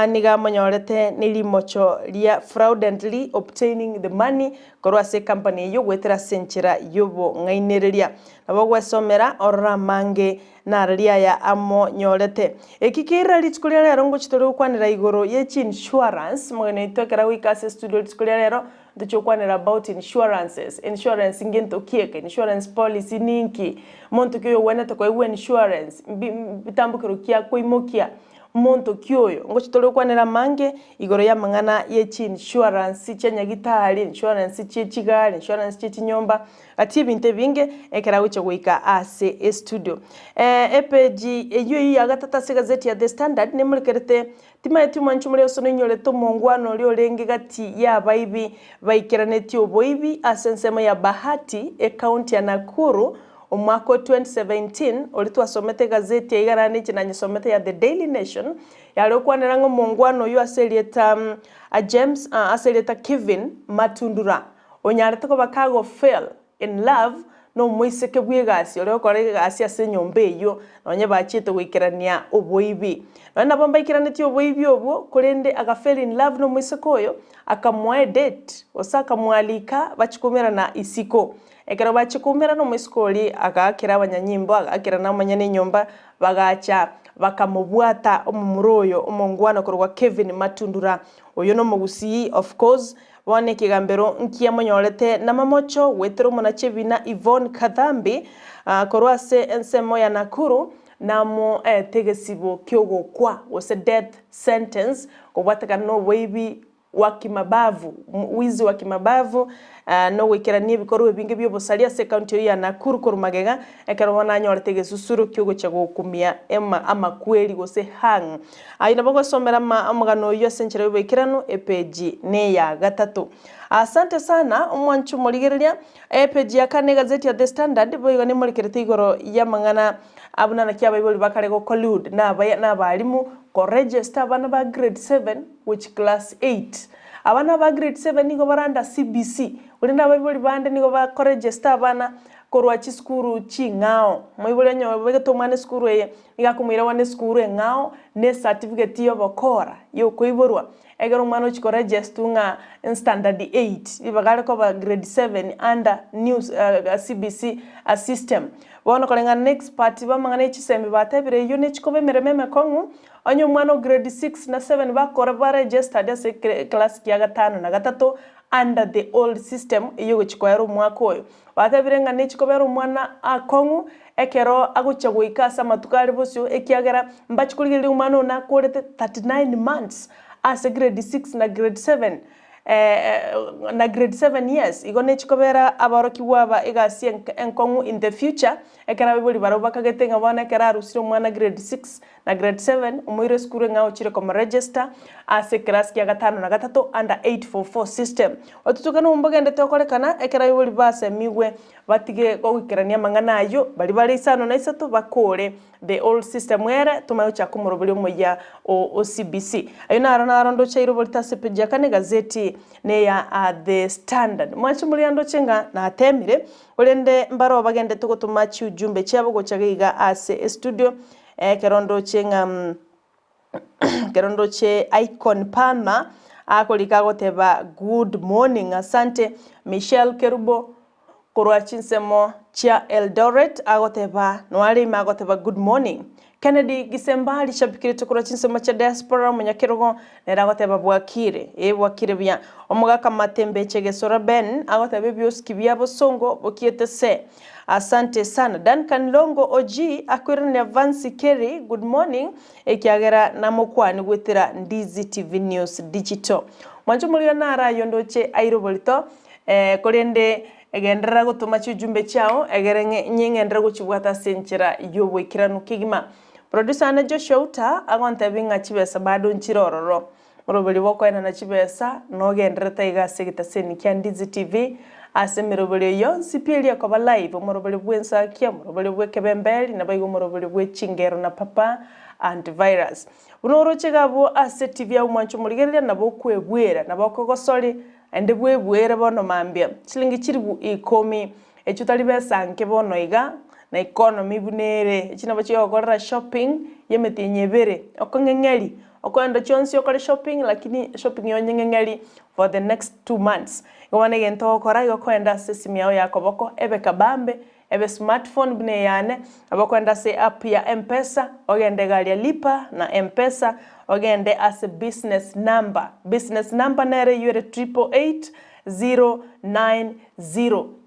Speaker 1: nigo amonyorete ne rimocho ria fraudently obtaining the money korwa ase ecompany eyio goetera ase enchera y'obong'ainereria. Nabo ogwesomera orore amange Narari aya amonyorete. Eki keirira rituko ria rero ngochi tore gokwanera igoro ye chi-insurance, omogeni oito ekero agoika ase estudio rituko ria rero, ntochi gokwanera about insurances, insurance ngento ki eke, insurance policy ninki, monto ki oyogwenerete koegwa insurance, mbi bitambokero ki akoimokia, monto ki oyo. Ngochi tore gokwanera amange igoro y'amang'ana ye chi-insurance chia nyagitari, insurance chie chigari, insurance chie chinyomba, Gati ebinto ebinge ekero agochia goika ase estudio. Epeji eyio eyio ya gatato ase egazeti ya The Standard nemorekerete timaeti omwanchi omoria gose noinyorete omongwana oria orenge gati y'abaibi baikeranetie oboibi ase ensemo ya Bahati ecounty ya Nakuru omwaka o 2017 oria twasomete egazeti eyio iga naende inche nanyesomete ya The Daily Nation yare gokwanera ng'a omongwana oyio ase erieta James ase erieta Kevin Matundura Onyarete koba kago fail in love nomoiseke bw'egasi oria ogokora egasi ase enyomba eyio, nonye bachiete goikerania oboibi. Nonye nabo mbaikeranetie oboibi obwo, korende aga fail in love nomoiseke oyo, akamoa edate, gose akamoalika bachie koumerana isiko. Ekero bachia koumerana omoiseke oria agaakera abanyanyimbo, agaakera na omonyene enyomba, bagacha bakamobwata omomura oyo omongwana korwa Kevin Matundura. Oyo nomogusii of course, Bono ekegambero nkiamonyorete namamocho goetera omonachi ebina Yvonne Kathambi korwa ase ensemo ya Nakuru namoete egesibo ki'ogokwa gose death sentence kobwatekana noboibi wa kimabavu, wizi wa kimabavu, nogoikerania ebikorwa ebinge bi'obosaria ase ekaunti eyio ya Nakuru korwa magega ekero bono anyorete egesusuro kiogochia gokumia amakweri gose hang. Ayio nabo ogosomera ama omogano oyio ase enchera y'oboikeranu, epeji neya gatato. Asante sana omwanchi omorigereria, epeji ya kane egazeti ya The Standard boigo nemorekerete igoro y'amang'ana abuna naki abaibori bakare go collude na abaya na abalimu. Koregister abana ba grade 7 gochia class 8. Abana ba grade 7 nigo bare under CBC, korende abaibori bande nigo bakoregister abana korwa chisukuru ching'ao. Omoibori onye obegete omwana esukuru eye, nigo akomoira bono esukuru eng'ao na ecertificate ya obokora ya okoiborwa, ekero omwana ochia koregisterwa ng'a standard 8, ribaga are koba grade 7 under new CBC system. Bono koreng'ana na expert b'amang'ana ye chisemi batebire eyio nechikoba emeremo emekong'u, onye omwana o grade 6 na 7 bakora ba registered ase ekelasi kia gatano na gatato under the old system eyio egochia koera omwaka oyo. Batebire ng'a nechikobera omwana akong'u ekero agochia goika ase amatuko are bosio ekiagera mbachi korigereria omwana oyo nakorete 39 months ase grade 6 na grade 7 na grade 7 years, igo nechikobera aborokigwa aba egasi enkong'u in the future, ekero abaibori barabwo bakagete ng'a bono ekero arusire omwana grade 6 na grade 7, omoire esukuru eng'ao ochire komoregister ase eclass kia gatano na gatato under 844 system. Otutukane obo mbogendete okorekana ekero abaibori basemigwe batige goikerania amang'ana ayio, baria bare isano na isato bakore. The old system ere tomanye gochaka omoroberi omoyia o CBC. Ayio naro naro ndoche aire oborito ase page ya kane egazeti neya The Standard. Mwanche moria ndoche ng'a natemire, korende mbaro bagendete gotoma chiujumbe chiabo gocha iga ase estudio, ekero ndoche ng'a ekero ndoche Icon Palmer akorika agoteba good morning asante, Michelle Kerubo Korwa chinsemo chia Eldoret agoteba noare ime agoteba good morning. Kennedy Gisembari shabikirete korwa chinsemo chia diaspora omonyakerogo nere agoteba bwakire ee bwakire buya. Omogaka Matembeche Gesora Ben agoteba ebiosiki bia bosongo bokiete se. Asante sana. Duncan Longo OG akoiraneria Vancy Kerry good morning ekiagera namokwani goetera Ndizi TV News Digital. Mwanche omorero naro ayio ndoche aire oborito Korende genderera gotoma chiujumbe chiao, egere ng'e nying'enderere gochibwata ase enchera y'oboikeranu kegima. Producer one Joshua Uta agontebia ng'a chibesa bado nchire ororo. Moroberi bw'okoenana chibesa nogendererete iga ase egetaseni kia Ndizi TV ase emeroberi eye yonsi pi eria ekoba live, omoroberi bw'ensakia, omoroberi bw'ekebemberi, naboigo omoroberi bwe chingero na papa antivirus. Buna oroche iga abwo ase TV agwo mwanche omorigereria nabo okwebwera, nabo okogosori, Naende bwebwere bono mambia chilingi chilifu ikomi, echio tari besa nke bono iga, na economy buna ere, echi nabo chigokorera shopping ya emetienyi ebere, okong'eng'eri, okoenda chionsi okore shopping lakini shopping ya onyeng'eng'eri for the next 2 months. Igo bono egento ogokora igo okoenda ase esimi yago ya koboko ebe kabambe, ebe smartphone buna eyane, nabo okoenda ase app ya Mpesa, ogende iga aria lipa na Mpesa, ogende ase business number. Business number nere eywo ere 888090,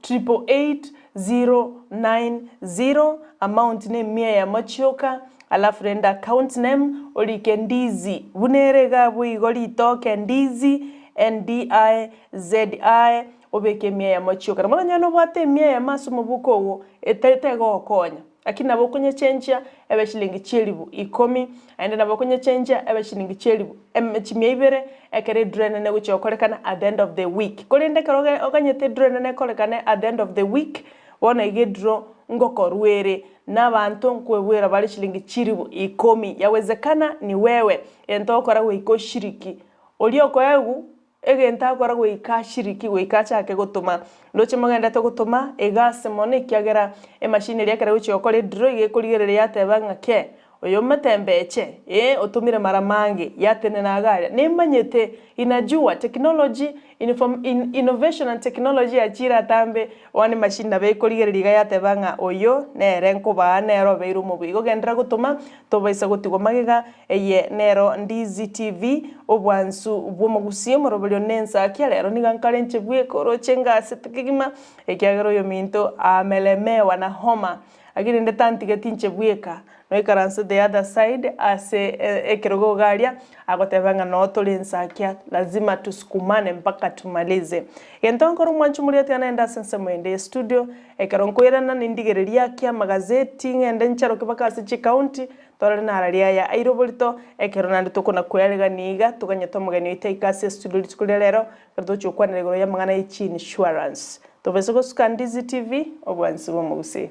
Speaker 1: 888090, amount ne emia eyemo chioka, alafu rende account name orike Ndizi, buna ere iga abwo igo ritoke Ndizi, N-D-I-Z-I, Obeke emia eyemo chioka. Nabo nonye nobwate emia eyemo ase omobuko ogo, etari tegogokonya, lakini nabo okonyechenchia ebe chilingi chi'elifu ikomi, naende nabo okonyechenchia ebe chilingi chi'elifu em chimia ibere, ekero edraw enene egochia gokorekana at the end of the week. Korende ekero oge oganyete edraw enene ekorekane at the end of the week, bono iga edraw ngokorwa ere, na abanto nkoebwera bare chilingi chilifu ikomi, yawezekana ni wewe, egento ogokora goika oshiriki, oria okoegwa. Egento akora goika ashiriki goika achake gotoma. Ndoche mogenderete gotoma egasi mono ekiagera emachine eria ekero egochia gokora edraw iga ekorigereria yateba ng'a ke, oyo omotembeche ee otomire mara mange, yatenena iga aria. Nimanyete inajua technology inform in innovation and technology yachiire atambe bono emachine nabo ekorigereria iga yateba ng'a oyo nere nkobaa nere obeire omobui. Igo genderera gotoma Tobaisa gotigwa magega, eye nero Ndizi TV, obwansu bw'omogusi omoroberio nensakia rero nigo nkare inche bweka oroche ngasete kegima ekiagera oyominto amelemewa na homa lakini rende tantigeti inche bweka noikaranse the other side ase ekerogo iga aria agoteba ng'a noo tore ensakia lazima tusukumane mpaka tumalize. Gento nkore omwancho moria tiga naende ase ensemo ende ye studio Ekero nkoirana nindigererie ake amagazeti, ng'ende ncharoke mpaka ase chikaunti, torore narari aya aire oborito, ekero naende tokona koyaregania iga, toganyete omogeni oito aike ase estudio rituko ria rero, ekero togochia gokwanera igoro y'amang'ana ye chiinsurance. Tobaisa gosuka Ndizi TV, obwansi bw'omogusii.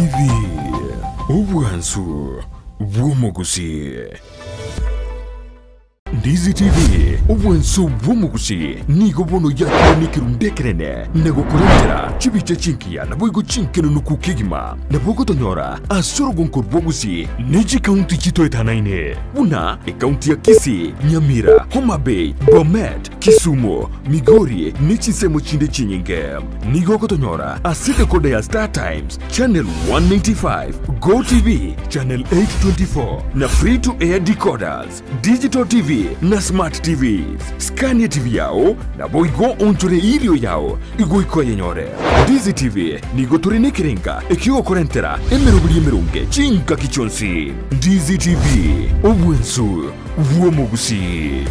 Speaker 2: TV, obwansu bw'omogusii. Ndizi TV, obwansu bw'omogusii, nigo bono yakire nekerundu ekenene na gokorentera chibicha chingiya naboigo chinkenunuku kegima. Nabo ogotonyora ase orogonko rwa Gusii ne chikaunti chitoetanaine buna ekaunti ya Kisii, Nyamira, Homa Bay, Bomet, Kisumu, Migori ne chinsemo chinde chinyinge. Nigo ogotonyora ase decoder ya Star Times, Channel 195, Go TV, Channel 824 na Free to Air decoders, Digital TV na Smart TVs. Skania TV yao naboigo onchore erio yao igoika oyenyore. Ndizi TV nigo tore nekerenga ekiogokorentera emeroberi emeronge chingaki chionsi. Ndizi TV, obwensu bw'omogusii.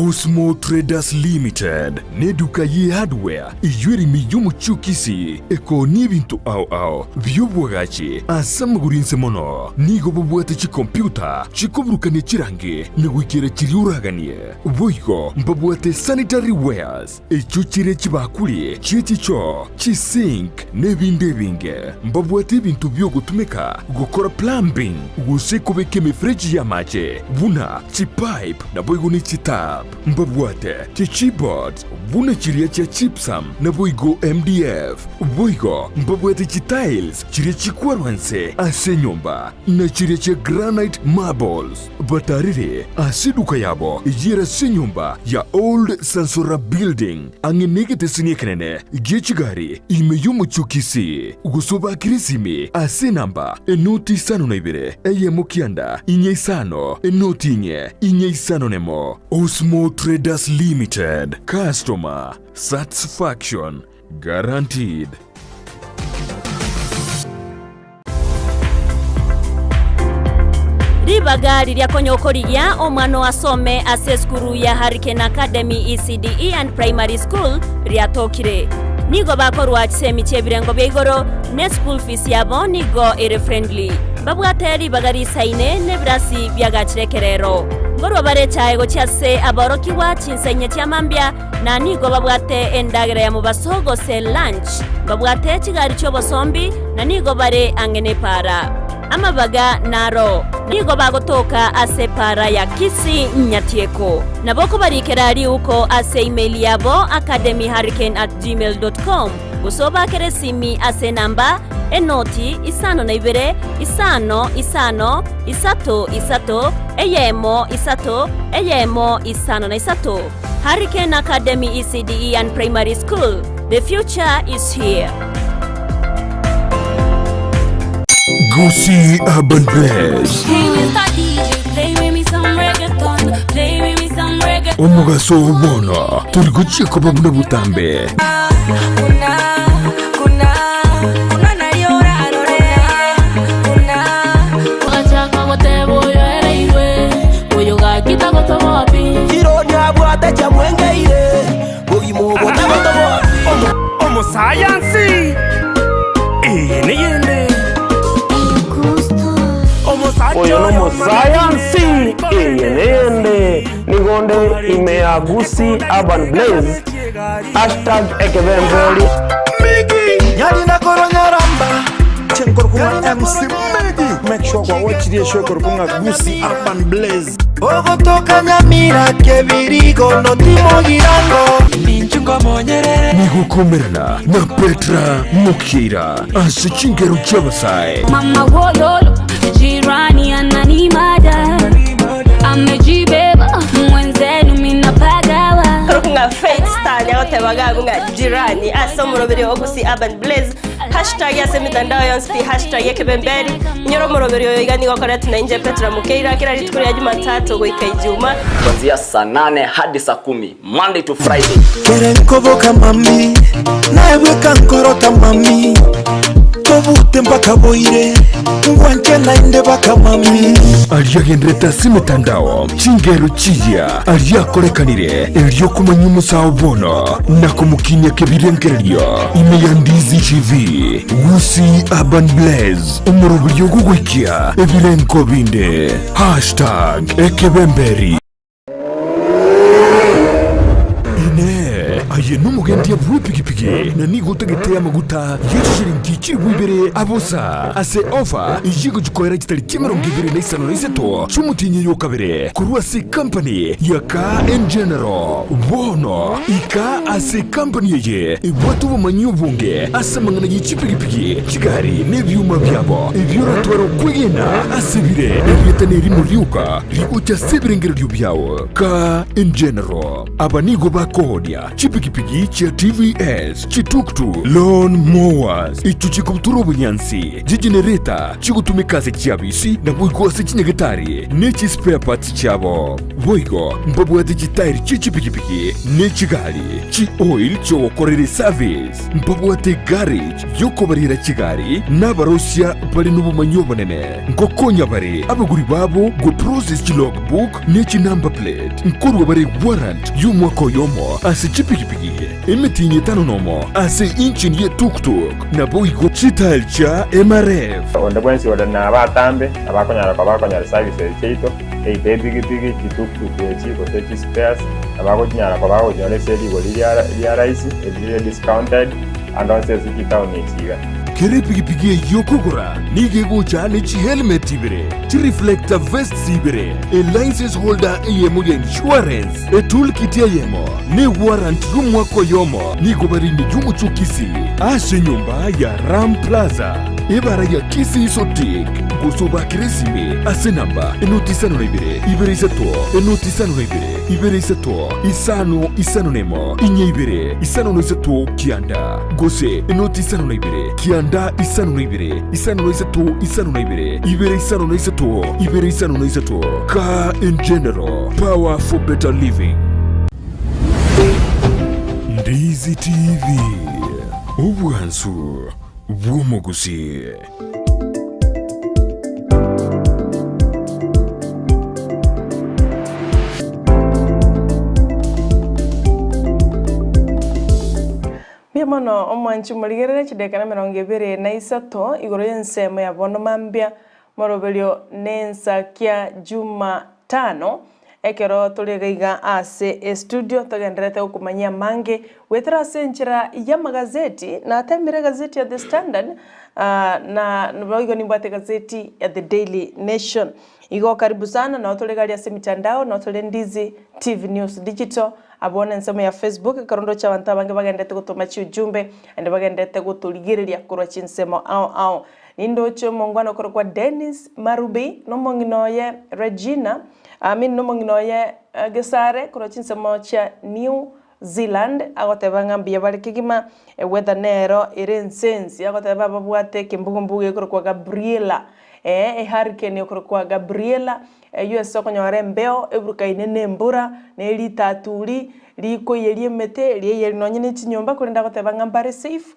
Speaker 2: Osmo Traders Limited neduka ye hardware eyio ere ime y'omochie o Kisii ekoonia ebinto ao ao bi'obwagachi ase amagoro inse mono. Nigo bobwate chikompiuta chikoburukania chirangi na goikera chiria oraganie. Boigo mbabwate sanitary wares echio chire chibakuri chie chichoo, chisink na ebinde ebinge. Mbabwate ebinto bi'ogotumeka gokora plumbing gose kobeka emefereji y'amache buna chipipe naboigo ne chitap. Mbabwate chichipboards buna chiria chia gypsum naboigo MDF. Boigo mbabwate chitiles chiria chikwarwa nse ase enyomba na chiria chia granite marbles. Batarire ase eduka yabo eyio ase enyomba ya Old Sansora Building ang'e negeteseni ekenene gie chigari ime y'omochie o Kisii, gose obakere esimi ase enamba enoti isano na ibere eyemo kianda inye isano enoti inye inye isano nemo. Osmo Traders Limited, Customer Satisfaction Guaranteed.
Speaker 7: Ribaga riria konya okorigia omwana oo asome ase esukuru ya Hurricane Academy ECDE and Primary School riatokire. Nigo bakorwa chisemi chi'ebirengo bia igoro ne school fees yabo nigo ere friendly. Mbabwate ribaga risaine nebirasi biagachire ekerero. Nkorwa bare echae gochia ase aborokigwa chinsa inye chia mambia na nigo babwate endagera ya mobaso gose lunch. Mbabwate chigari chi'obosombi, na nigo bare ang'e nepaara. Amabaga naro nigo bagotoka ase epaara ya Kisii Nyatieko. Nabo okobarikera riuko ase email yabo academyhurricane at gmail dot com gose obakere esimi ase enamba enoti isano na ibere isano isano isato isato eyemo isato eyemo isano na isato. Hurricane Academy ECDE and Primary School, the future is here.
Speaker 2: Gusii Urban Blaze.
Speaker 3: Hey, Mr. DJ, play with me some reggaeton. Play with me some reggaeton.
Speaker 2: Omogaso oo bono tori gochia koba buna botambe.
Speaker 8: Omosayansi eye neyende
Speaker 9: Oyo nomosayansi eye neyende nigo nde ime ya Gusii Urban Blaze hashtag ekebemberi.
Speaker 10: Chenkorokwa MC Medi Make sure kwa watch the show korokwa Gusii Urban Blaze
Speaker 11: Ogotoka Nyamira Kebirigo notimo girango
Speaker 2: Nigokomerana na Petra Mokira ase chingero chi'abasae.
Speaker 3: Mama wololo jirani ananimada amejibeba mwenzenu minapagawa
Speaker 12: Ng'a Faith Star nyagotebaga abwo ng'a jirani ase omoroberi o Gusii Urban Blaze Hashtag ase emitandao yonsi pi hashtag ekebemberi. Inyora omoroberi oyo iga nigo okoretwe na inche Petra Mukeira kera rituko ria Jumatatu goika Ijuma.
Speaker 13: Kuanzia saa nane hadi saa kumi Monday to Friday.
Speaker 11: Kere nkoboka mami, naye bweka nkorota mami, tobute mpaka boire, ngwanche naende baka mami.
Speaker 2: Aria agenderete ase emetandao, chingero chiya aria akorekanire erio komanya omosao bono na komokinia kebirengererio ime ya Ndizi TV, Gusii Urban Blaze, omoroberio ogogoikia ebirengo binde. Hashtag ekebemberi. Inee! Aye nomogendia bw'epigipigi na nigo otagete amaguta ye chishilingi chilifu ibere abosa ase ofa eyio egochia koera chitariki 25 chi'omotienyi oyo o kabere korwa ase ekampani ya Car and General. Bono ika ase ekampani eye ebwate obomanyi obonge ase amang'ana ye chipigipigi, chigari na ebioma biabo ebio oratware okwegena ase bire. Erieta nerimo rioka rigocha ase ebirengererio biao. Car and General. Aba nigo bakoonia chipigipigi chia TVS, chituktuk, lawn mowers, echio chikobutora obonyansi, chigenereta chigotumeka ase chiabisi naboigo ase chinyagetari ne chispare parts chiabo. Boigo mbabwate chitairi chie chipigipigi ne chigari, chioil chiogokorera eservice, mbabwate egarage yokobarera chigari na abarosia bare nobomanyi obonene. Ngokonya bare abagori babo goprocess chilogbook ne chinumber plate. Nkorua bare warrant y'omwaka oyomo ase chipigipigi, emetienyi etano nomo ase engine ye tuktuk, naboigo chitail chia MRF.
Speaker 14: Onde bwensi ore nabatambe nabakonyara koba bakonyora services chiaito, either epigipigi, chituktuk echi, gose chispares, nabagochinyara koba bagochinyora ase rigori ria rahisi, eri rire discounted, ande onsi ase chitown echi iga.
Speaker 2: Kera epigipigi eyio okogora nigo egocha ne chihelmet ibere, chireflector vests ibere, elicense holder eyemo ya insurance, etoolkit eyemo, na ewarrant y'omwaka oyomo. Nigo bare ime y'omochie o Kisii ase enyomba ya Ram Plaza, ebara ya Kisii Sotik, gose obakere esimi ase enamba enoti isano na ibere, ibere isato, enoti isano na ibere, ibere isato, isano isano na emo, inye ibere, isano na isato, kianda, gose enoti isano na ibere, kianda isano na ibere, isano na isato, isano na ibere, ibere isano na isato, ibere isano na isato. Car in General, power for better living. Ndizi TV, obwansu bw'omogusii.
Speaker 1: Mbuya mono omwanchi morigerere chidakika na 23 igoro y'ensemo ya bono mambia moroberio nensakia Jumatano ekero tore iga iga ase estudio togendererete gokomanyia amange goetera ase enchera y'amagazeti natemire egazeti ya The Standard na boigo nimbwate egazeti ya The Daily Nation. Igo karibu sana nao tore gari ase emitandao nao tore Ndizi TV News Digital abwo nensemo ya Facebook ekero ndoche abanto abange bagenderete gotoma chiujumbe naende bagenderete gotorigereria korwa chinsemo ao ao. Nindoche omongwana okorokwa Dennis Marubi na omong'ina oye Regina, I mean nomong'ina oye Gesare korwa chinsemo chia New Zealand, agoteba ng'a mbuya bare kegima, eweather nero ere ensensi, agoteba babwate ekembugumbugu gekorokwa Gabriela, eh, ehurricane ekorokwa Gabriela, eywo ase okonyora embeo eburukaine na embura, na eritaturi rikoiyeria emete, riaiyeria nonye na echinyomba, korende agoteba ng'a mbare safe,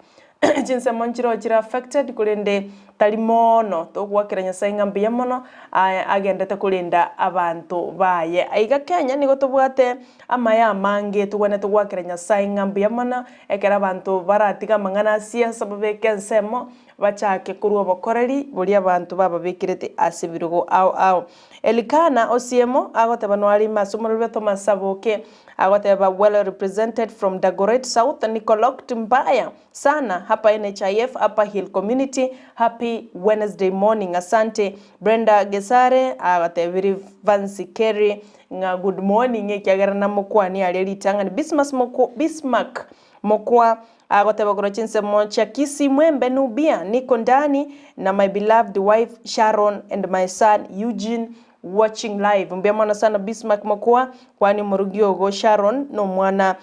Speaker 1: Chinsemo nchireo chire affected korende tari moono togoakera Nyasaye ng'a mbuya mono aye agendete korenda abanto baye. Aiga Kenya nigo tobwate amaya amange togwenerete goakera Nyasaye ng'a mbuya mono ekero abanto baratiga amang'ana a siasa babeke ensemo bachake korwa obokoreri boria abanto bababekerete ase ebirogo ao ao. Elikana Osiemo agoteba noare ime ase omorero bwa Thomas Saboke Agoteba well represented from Dagoret South Nikoloked mbaya sana hapa NHIF Upper Hill Community Happy Wednesday morning Asante Brenda Gesare agatebiri Vancy Kerry ng'a good morning ekiagera namokwanie aria ritang'ani Bismas Mokwa Bismark Mokwa agoteba korwa chinsemo chia Kisii Mwembe Nubia niko ndani na my beloved wife Sharon and my son Eugene Watching live mbuya mono sana Bismarck Mokua kwani omorugi ogo Sharon nomwana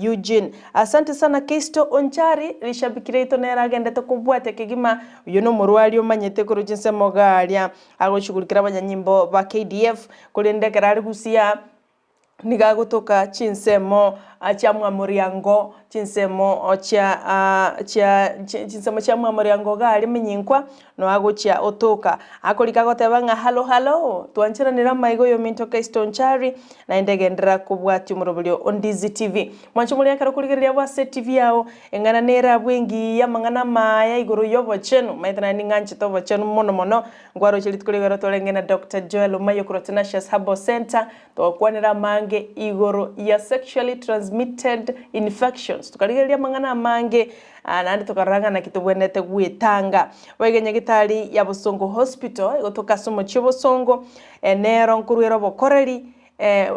Speaker 1: Eugene asante sana Keisto Onchari rishabiki riaito nere agendete kobwatia kegima oyio nomorwari omanyete korwa chinsemo iga aria agoshughulikera abanyanyimbo ba KDF korende ekero are gusia Nigo agotoka chinsemo chia mwamoriango, chinsemo chia chia chinsemo chia mwamoriango iga aria menyinkwa, no agochia otoka. Akorika agoteba ng'a hallo hallo, twancheranire amaiga oyominto Keisto Onchari, naende genderera kobwatia omoroberio o Ndizi TV. Mwanche moria ekero okorigereria abwo ase etivi yao, eng'ana nere abwo engiya, amang'ana amaya igoro y'obochenu, omanyete naende ning'anchete obochenu mono mono, nkwaroche rituko ri'igoro torenge na Doctor Joel Omayio korwa Tenacious Herbal Centre, Togokwanera amange igoro ya sexually transmitted. transmitted infections. Tokarigereria amang'ana amange naende tokarora ng'a naki tobwenerete gwetanga. Boigo enyagitari ya Bosongo Hospital egotoka ase omochie o Bosongo, nero nkorwera obokoreri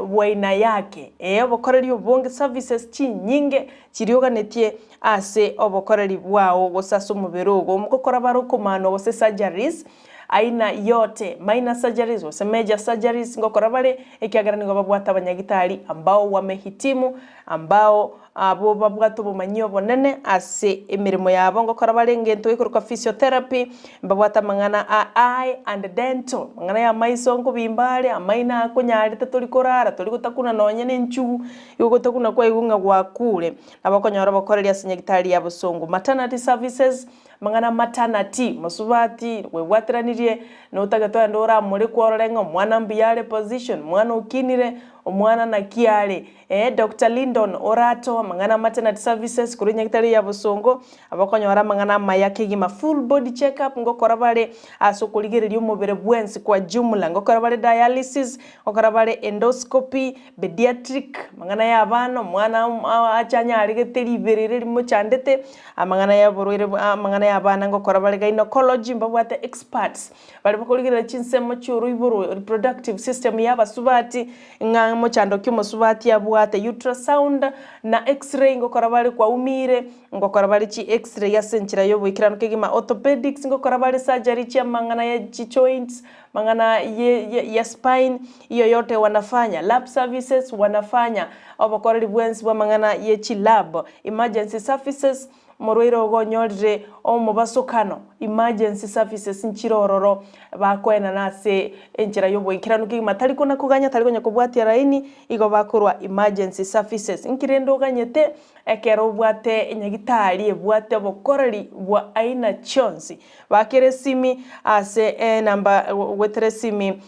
Speaker 1: bwaina yake. Ee, obokoreri obonge, services chinyinge chirioganetie ase obokoreri bwao gose ase omobere ogo. Omogokora bare okomanwa gose surgeries, aina yote, minor surgeries gose major surgeries ngokora bare, ekiagera nigo babwate abanyagitari ambao wamehitimu, ambao abwo babwate obomanyi obonene ase emeremo yabo, ngokora bare engento ekorokwa physiotherapy, mbabwate amang'ana a eye and dental, amang'ana ya amaiso nkobimba are, amaino akonyarete tori korara, tori gotakuna nonye na enchugu, igo gotakuna kwaigwa ng'a gwakure. Nabo okonyora obokoreri ase nyagitari ya bosongo. Maternity services, amang'ana a maternity, mosubati bwebwateranirie notagete ogende oramorikwe orore ng'a omwana mbuya are position, omwana okinire, omwana naki are. Ee, Doctor Lindon Orato, amang'ana a maternity services korwa enyagitari ya bosongo, abakonyora amang'ana amaya kegima, full body check up ngokora bare ase okorigereria omobere bwensi kwa jumla, ngokora bare dialysis, ngokora bare endoscopy, Pediatric, amang'ana ya abana, omwana ache anyaregete riberera rimochandete, amang'ana ya oborwaire bwa amang'ana ya abana ngokora bare gynecology mbabwate experts, baria bakorigerera chinsemo chia oroiboro reproductive system ya abasubati, ng'a mochando ki omosubati abwate, ultrasound na x-ray ngokora bare kwaumire, ngokora bare chi x-ray ase enchera ya oboikeranu kegima, orthopedics ngokora bare surgery chia amang'ana ya chijoints, Mang'ana ye ya spine iyo yote wanafanya, lab services wanafanya, obokoreri bwensi bw'amang'ana ye chilab, emergency services, omorwaire ogo onyorire omobasokano, emergency services nchire ororo bakoenana ase enchera y'oboikeranu kegima tari kona koganya tari konya kobwatia laini igo bakorwa emergency services. Nki rende oganyete ekero obwate enyagitari ebwate obokoreri bwa aina chionsi? Bakere esimi ase enamba goetera esimi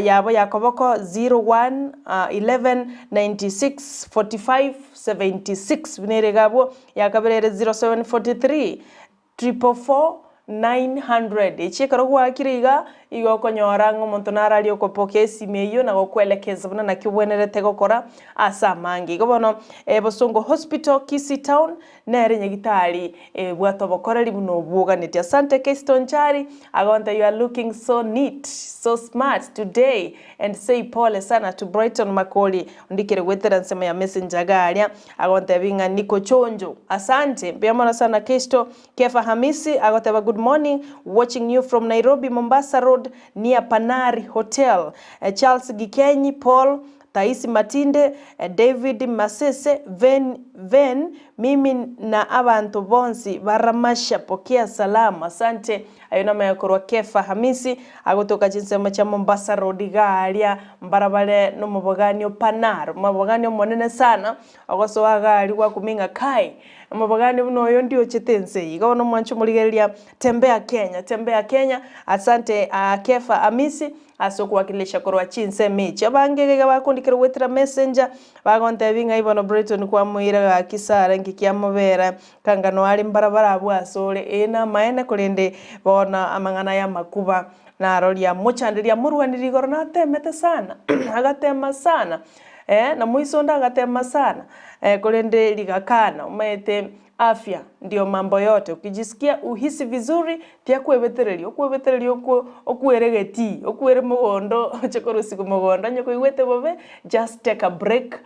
Speaker 1: yabo ya koboko 01 11 96 45 76 buna ere iga abwo, ya kabere ere 0743 444 900. Echi ekero gwaakire iga, igo okonyora ng'a omonto nararie okopokea esimi eyio na gokoelekeza buna naki obwenerete gokora ase amange. Igo bono Bosongo Hospital, Kisii Town, Nere nyagitari ebwate obokoreri buna obwoganeti. Asante Kesto Nchari, agonte you are looking so neat, so smart today and say pole sana to Brighton Makori ondikire goetera ensemo ya messenger iga aria agontebia ng'a niko chonjo. Asante mbuya mono sana Kesto. Kefa Hamisi agoteba good morning, watching you from Nairobi Mombasa road near Panari Hotel. Charles Gikenyi Paul Taisi Matinde, David Masese, Ven, Ven, mimi na abanto bonsi ba Ramasha pokea salamu. Asante. Ayo namaya korwa Kefa Hamisi agotoka chinsemo chia Mombasa Road iga aria mbarabare nomobogani o Panar, omobogani omonene sana ogosoa iga aria gwakumia ng'a kai omobogani buna oyo ndiochete ense eye. Igo bono mwanche omorigereria Tembea Kenya, Tembea Kenya. Asante Kefa Hamisi. Ase okowakilisha korwa chinsemo echi. Abange iga iga bakondikera goetera messenger, bagontebia ng'a bono Brighton kwamoira gaki Sarah inki kiamobera, kangano are mbarabara abwo asore, ee namaene korende bono amang'ana aya amakuba naro riamochanderia riamorwanirie igoro natemete sana agatema sana eh, na moisonde agatema sana korende rigakana omanyete Afya ndio mambo yote, ukijisikia uhisi vizuri tiakwebetereria, okwebetereria okwo okwere getii, okwere mogondo oche korusiwa mogondo onye koigwete bobe just take a break,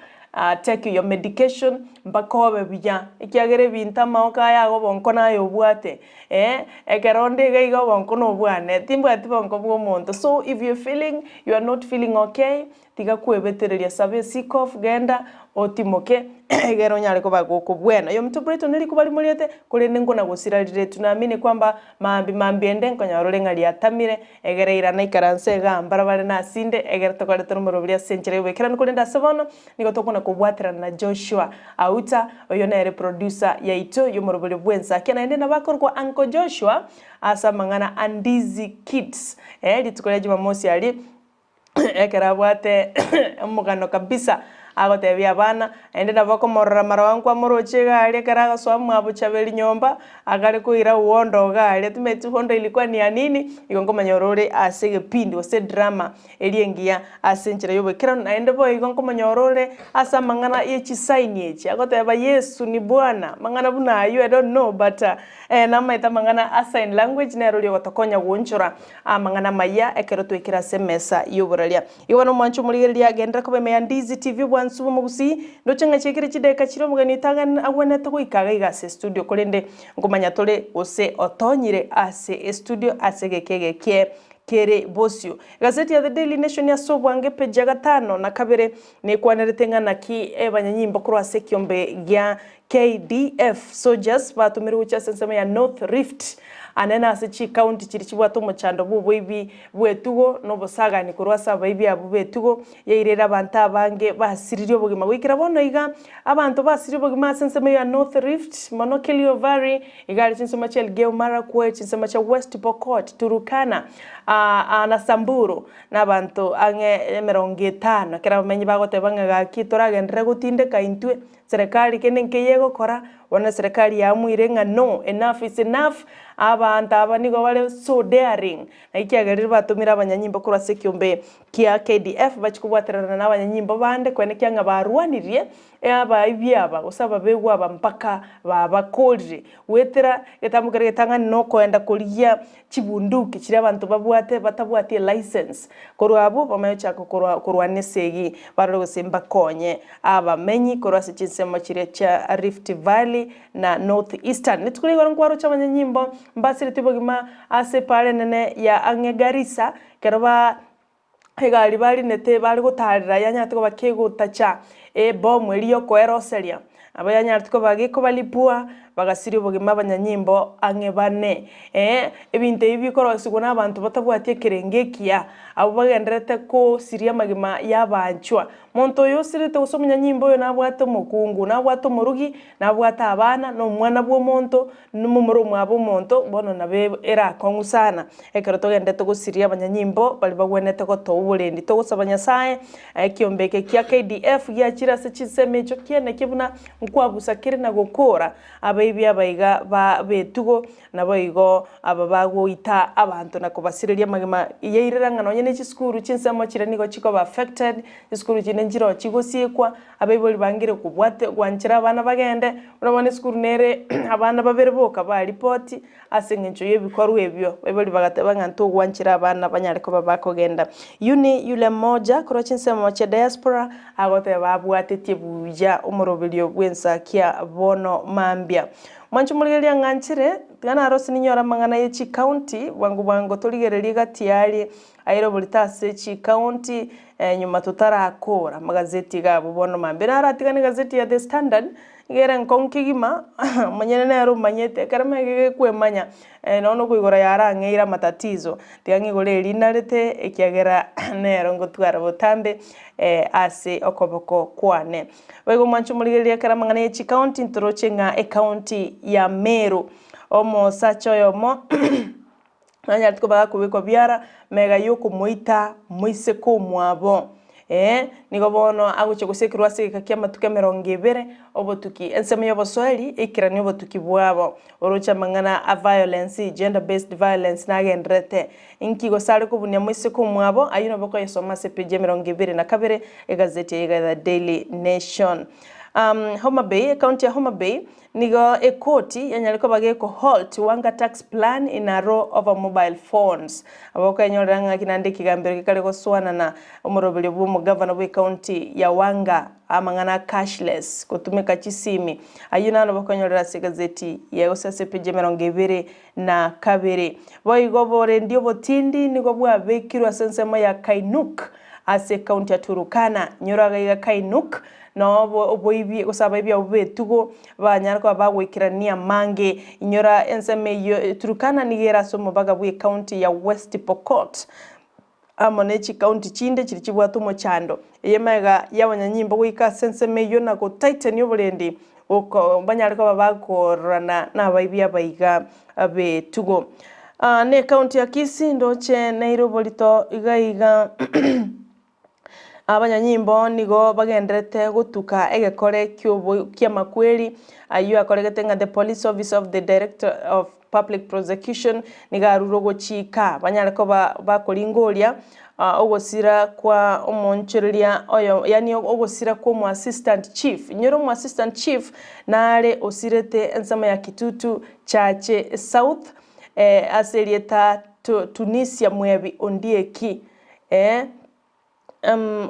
Speaker 1: take your medication mpaka obe buya, ekiagera ebinto amaoka aya iga obonko naye obwate eh, ekero onde iga iga obonko nobwane, timbwati bonko bwa omonto. So if you feeling you are not feeling okay, Tiga kwebetereria, saba esikofu, genda otimoke, egere onyare koba gokobwena. Oyominto Brighton rikuba rimoriete, korende nkona gosira rire. Tunaamini kwamba maambia maambia ende nkonyora ore ng'a riatamire, egere irana ikaranse igaa mbarabare nasinde, egere tokoretera omoroberi ase enchera y'oboikeranu. Korende ase bono, nigo tokona kobwaterana na Joshua Auta, oyo nere producer yaito y'omoroberi bw'ensakia, naende nabo akorokwa Uncle Joshua ase amang'ana a Ndizi Kids. Rituko ria Jumamosi aria, Ekero abwate omogano kabisa Agotebia abana, naende nabo okomorora mara nkwamoroche iga aria ekero agosoa mwabochaberi nyomba, akare koira uhondo iga aria, timanyeti uhondo ilikuwa ni ya nini, igo nkomanya ore ase egepindi gose edrama eria engiya ase enchera ya oboikeranu, naende boigo nkomonyora ore ase amang'ana ye chisaini echi, agoteba Yesu ni Bwana, amang'ana buna aywo I don't know but namaete amang'ana a sign language nere oria ogotokonya goonchora amang'ana amaya ekero twaikire ase emesa y'oboraria. Igo bono omwanche omorigereria, genderera koba ime ya Ndizi TV obwansu bw'omogusii, ndoche ng'a chiaikire chidakika chiria omogeni oito agwenerete goika iga iga ase estudio, korende nkomanya tore gose otonyire ase estudio ase egeka egekie kere bosio. Egazeti ya The Daily Nation ase obwango epeji ya gatano na kabere nekwanerete ng'a naki abanyanyimbo korwa ase ekiombe gia KDF soldiers batomirwe gochia ase ensemo ya North Rift anene ase chicounty chiria chibwate omochando bw'oboibi bw'etugo na obosagani korwa ase abaibi abwo b'etugo yairire abanto abange basiririe obogima goikera bono iga abanto basiririe obogima ase ensemo ya North Rift mono Kerio Valley iga are chinsemo chia Elgeyo Marakwet chinsemo chia West Pokot Turkana na Samburu na abanto ang'e emerongo etano ekero abamenyi bagoteba ng'a gaki toragenderere gotindeka intwe Serikali kende nkeiyo egokora, bono eserekari yaamuire ng'a no, enough is enough, abanto aba nigo bare so daring, naki kiagerire batomire abanyanyimbo korwa ase ekiombe kia KDF bachie kobwaterana na abanyanyimbo bande koenekia ng'a barwanirie abaibi aba gose ababegwa aba mpaka babakorire. Goetera egetambo keria getang'ani na okoenda korigia chibunduki chiria abanto babwate batabwati elicense. Korwa abwo bamanye gochaka korwa korwana esegi barore gose mbakonye abamenyi korwa ase chinsemo chiria chia Rift Valley na North Eastern. Rituko ria igoro nkwaroche abanyanyimbo mbasiretie obogima ase epaara enene ya ang'e Garissa ekero ba egari barinete bare gotarera yanyarete koba kegotacha ebomu eria yokoeroseria, nabo yanyarete koba gekobalipua, bagasiria obogima abanyanyimbo ang'e bane. Ee, ebinto ebi bikorosigwa na abanto batabwati ekerengo ekiya, abwo bagendererete kosiria amagima y'abanchwa. Monto oyo osirete gose omonyanyimbo oyo nabwate omokungu, nabwate omorugi, nabwate abana, na omwana bw'omonto, nomomura omwabo omonto, bono nabo ere akong'u sana ekero togenderete gosiria abanyanyimbo baria bagwenerete gotoa oborendi. Togosaba Nyasaye ekiombe eke kia KDF giachire ase chinsemo echio kiane ki buna nkwabusa kere na gokora abaibi abaiga ba b'etugo Naboigo aba bagoita abanto na kobasireria amagima yairera ng'a nonye ne chisukuru chinsemo chiria nigo chikoba affected, chisukuru chinde nchiroo chigosiekwa, abaibori bangire kobwate gwanchera abana bagende, buna bono esukuru nere abana babere boka baripoti ase eng'encho ya ebikorwa ebio, abaibori bagateba ng'a ntogwanchera abana banyare koba bakogenda. Uni yule mmoja korwa chinsemo chia diaspora agoteba abwatetie buya omoroberio bw'ensakia bono mambia. Mwanche morigererie ng'a nchire, tiga narose ninyore amang'ana ye chicounty, bwango bwango torigererie gati aria aire oborito ase chicounty nyuma totarakora amagazeti iga abwo bono mambia. Naratigane egazeti ya The Standard, iga ere nkong'u kegima, omonyene nere omanyete, ekero mege gekwemanya nonya na okoigora yarang'eire amatatizo, tiga ng'igore eria narete ekiagera nero ngotwara botambe ase okoboko kwane. Boigo mwanche omorigereria ekero amang'ana ye chikaunti ntoroche ng'a ekaunti ya Meru omosacha oyomo nanyarete koba gakobekwa biara mega yokomoita moiseke omwabo eh nigo bono agochia gosekerwa ase egeka kia amatuko emerongo ebere obotuki ensemo ya obosoeri eikeranie obotuki bwabo oroche amang'ana a violence gender based violence nagendererete Inki gose are kobunia moiseke omwabo? Ayio nabo okoyesoma ase epeji emerongo ebere na kabere egazeti eye ya The Daily Nation. Um, Homa Bay, ekaunti ya Homa Bay nigo ekoti yanyare koba geko halt Wanga tax plan in a row over mobile phones. Abo okenyorera ng'aki naende ekegambero gekare gosoanana omoroberio bwa omogavana bwe ekaunti ya Wanga amang'ana a cashless gotumeka chisimi. Ayio naro bokonyorera ase egazeti ya gose ase epeji emerongo ebere na kabere. Boigo oborendi obotindi nigo bwabekirwe ase ensemo ya Kainuk ase ekaunti ya Turukana. Nyora gaiga Kainuk noo oboibi gose abaibi abwo b'etugo banyare koba bagoikerania amange. Inyora ensemo eyio Turukana nigo ere ase omobaga bw'ekaunti ya West Pokot. amo ne chikaunti chinde chiria chibwate omochando. Eye magega y'abanyanyimbo goika ase ensemo eyio na gotaitania oborendi goko banyare koba bakororana nabaibi abaiga b'etugo. Ne ekaunti ya Kisii ndoche neire oborito iga iga. Abanyanyimbo nigo bagendererete gotuka egekore ki'amakweri ayio akoregete ng'a The Police Office of the Director of Public Prosecution nigo arure ogochika banyare koba bakoringoria ogosira kwa omoonchoreria oyo yaani ogosira kwa omo assistant chief. Inyora omo assistant chief nare osirete ensemo ya Kitutu Chache South ase erieta Tunisia Mwebi Ondieki.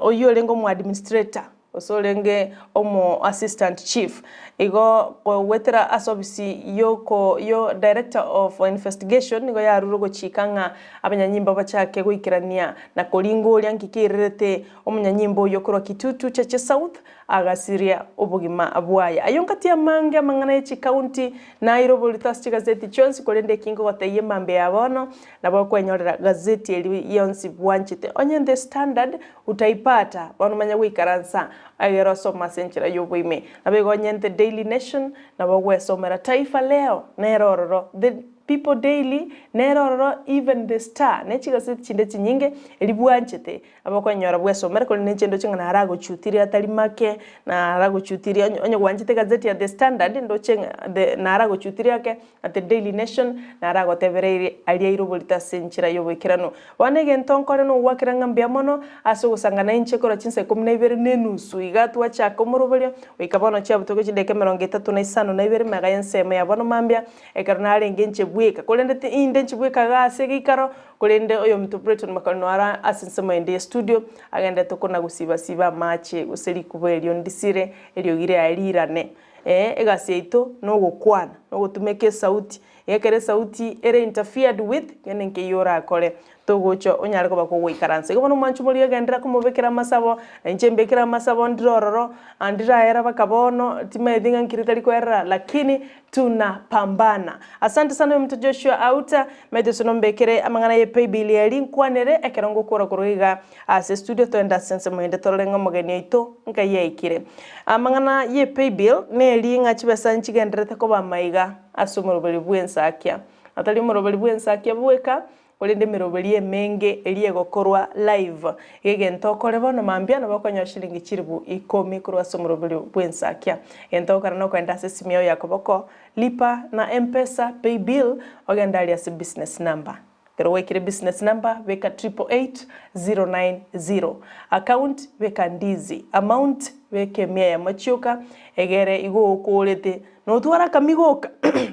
Speaker 1: Oyio orenge omoadministrator gose orenge omo assistant chief, igo goetera ase ofisi yoko yo director of investigation nigo yarure ogochika ng'a abanyanyimbo bachake goikerania na koringoria nki kererete omonyanyimbo oyio korwa Kitutu Chache South agasiria obogima bwaye. Ayio ngati amange amang'ana ye chikaunti naire oborito ase chigazeti chionsi korende eki nkogotebia emambia ya bono Nabo okwenyorera gazeti eria yonsi bwanchete. Onye The Standard utaipata, bono manya goikaransa egere osome ase enchera y'oboime. Naboigo onye The Daily Nation, nabo ogwesomera Taifa Leo, nere ororo, The People Daily, nere ororo, even The Star, ne chigazeti chinde chinyinge eria bwanchete. Nabo okwenyora bwesomere korende inche ndoche ng'a naragochutirie atari make, naragochutirie onye onye gwanchete egazeti ya The Standard, ndoche ng'a the naragochutirie ake, na The Daily Nation naragotebereirie aria aire oborito ase enchera y'oboikeranu. Bono egento nkore nogwakera ng'a mbuya mono ase ogosangana inche korwa chinsa ikomi na ibere na enusu iga twachaka omoroberio goika bono chiabutoka chidakika emerongo etato na isano na ibere magega y'ensemo ya bono mambia ekero narenge inche bweka. Korende tinde inche bweka iga ase egeikaro Korende oyominto Breton Makarino ara ase ensemo ende y'estudio, agenderete kona-gosiba-siba amache gose rikuba erio ndisire, eriogi riaye riirane. Ee, egasi yaito nogokwana, nogotumeka esauti. Iga ekero esauti ere interfered with, kende nkeiyo orakore. Togocha onyare koba kogoikaransa. Igo bono omwancho moria ogenderera komobekera amasabo, na inche mbekere amasabo ndire ororo, ndiraera baka bono, timaeti ng'a nkiri tari koerera, lakini Tunapambana. Asante sana oyominto Joshua Auta, maete ase nombekere amang'ana ye paybill eri nkwanere ekero ngokora korwa iga ase studio toende ase ensemo ende torore ng'a omogeni oito nkai aikire. Amang'ana ye paybill neri ng'a chibesa nchigendererete koba amaiga ase omoroberi bwensakia. Atari omoroberi bwensakia bweka Korende emeroberio emenge eria egokorwa live, iga egento okore bono mambia nabo okonyora shilingi chilifu ikomi korwa ase omoroberio bw'ensakia. Egento ogokora nokogenda ase esimi yao ya koboko, lipa na mpesa, pay bill, ogende aria ase business number. Ekero gwaikire business number, beka triple eight, zero nine zero. Account, beka ndizi. Amount, beka emia eyemo chioka, egere igo okorete. Notware akamigo oka,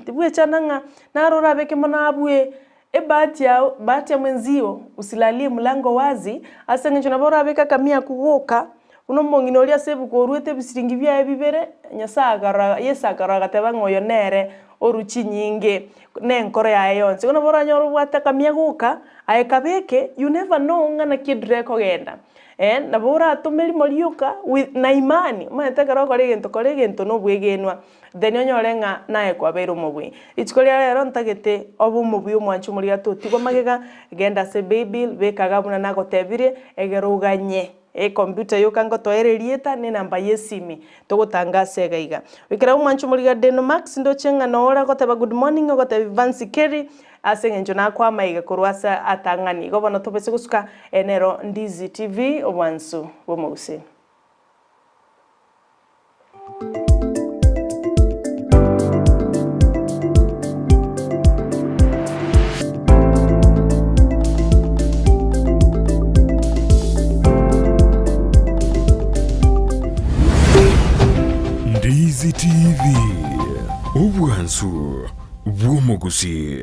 Speaker 1: tibwechanda ng'a naro orabeke mono abwe Ebahati yao, bahati ya mwenzio, usilalie mlango wazi, ase eng'encho nabo orabeke akamia akwo goka, buna omong'ina oria ase ebuku oruete ebisiringi biaye bibere, Nyasae akarora, Yeso akarora agateba ng'a oyo nere orwu chinyinge na enkoro yaye yonsi. Igo nabo oranyore obwate akamia goka, aye kabeke, you never know ng'a naki edira ekogenda. Eh, nabo oratome rimo rioka with na imani, omanyete ekero okora egento kora egento na obwegenwa. Then onyore ng'a naye kwabeire omobui. Rituko ria rero ntagete obe omobui omwanche omoria totigwa magega, genda ase paybill, beka iga buna nagotebirie, egere oganye ecomputer yoka ngotoere erieta na enamba ya esimi, togotangasa iga iga. Goikera omwanche omoriga Deno Max ndoche ng'a nore ogoteba good morning ogotebi Vancy Kerry, ase eng'encho nakwama iga korwa ase atang'ani. Igo bono tobese gosuka, eye nero Ndizi TV, obwansu bw'omogusii.
Speaker 2: Ndizi TV, obwansu bw'omogusii.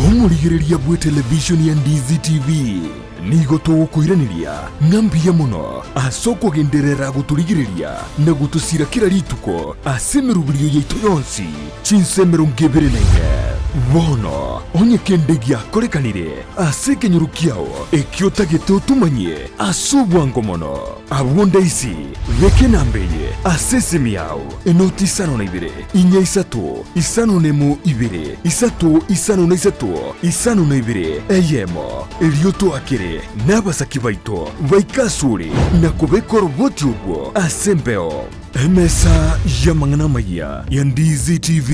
Speaker 2: Omorigereria bw'etelevishoni ya Ndizi TV nigo togokoiraneria ng'a mbuya mono ase okogenderera gotorigereria na gotosira kera rituko ase emeroberio yaito yonsi chinsa emerongo ebere na ine. Bono onye kende giakorekanire ase ekenyoro kiao ekio otagete otomanyie ase obwango mono, abwo ndaisi beka enamba eye ase esimi yao. Enoti isano na ibere, inya isato, isano nemo ibere, isato isano na isato, isano na ibere, eyemo. Erio toakere nabasaki baito baike asore na kobeka oroboti orwo ase embeo. Emesa y'amang'ana amayia ya Ndizi TV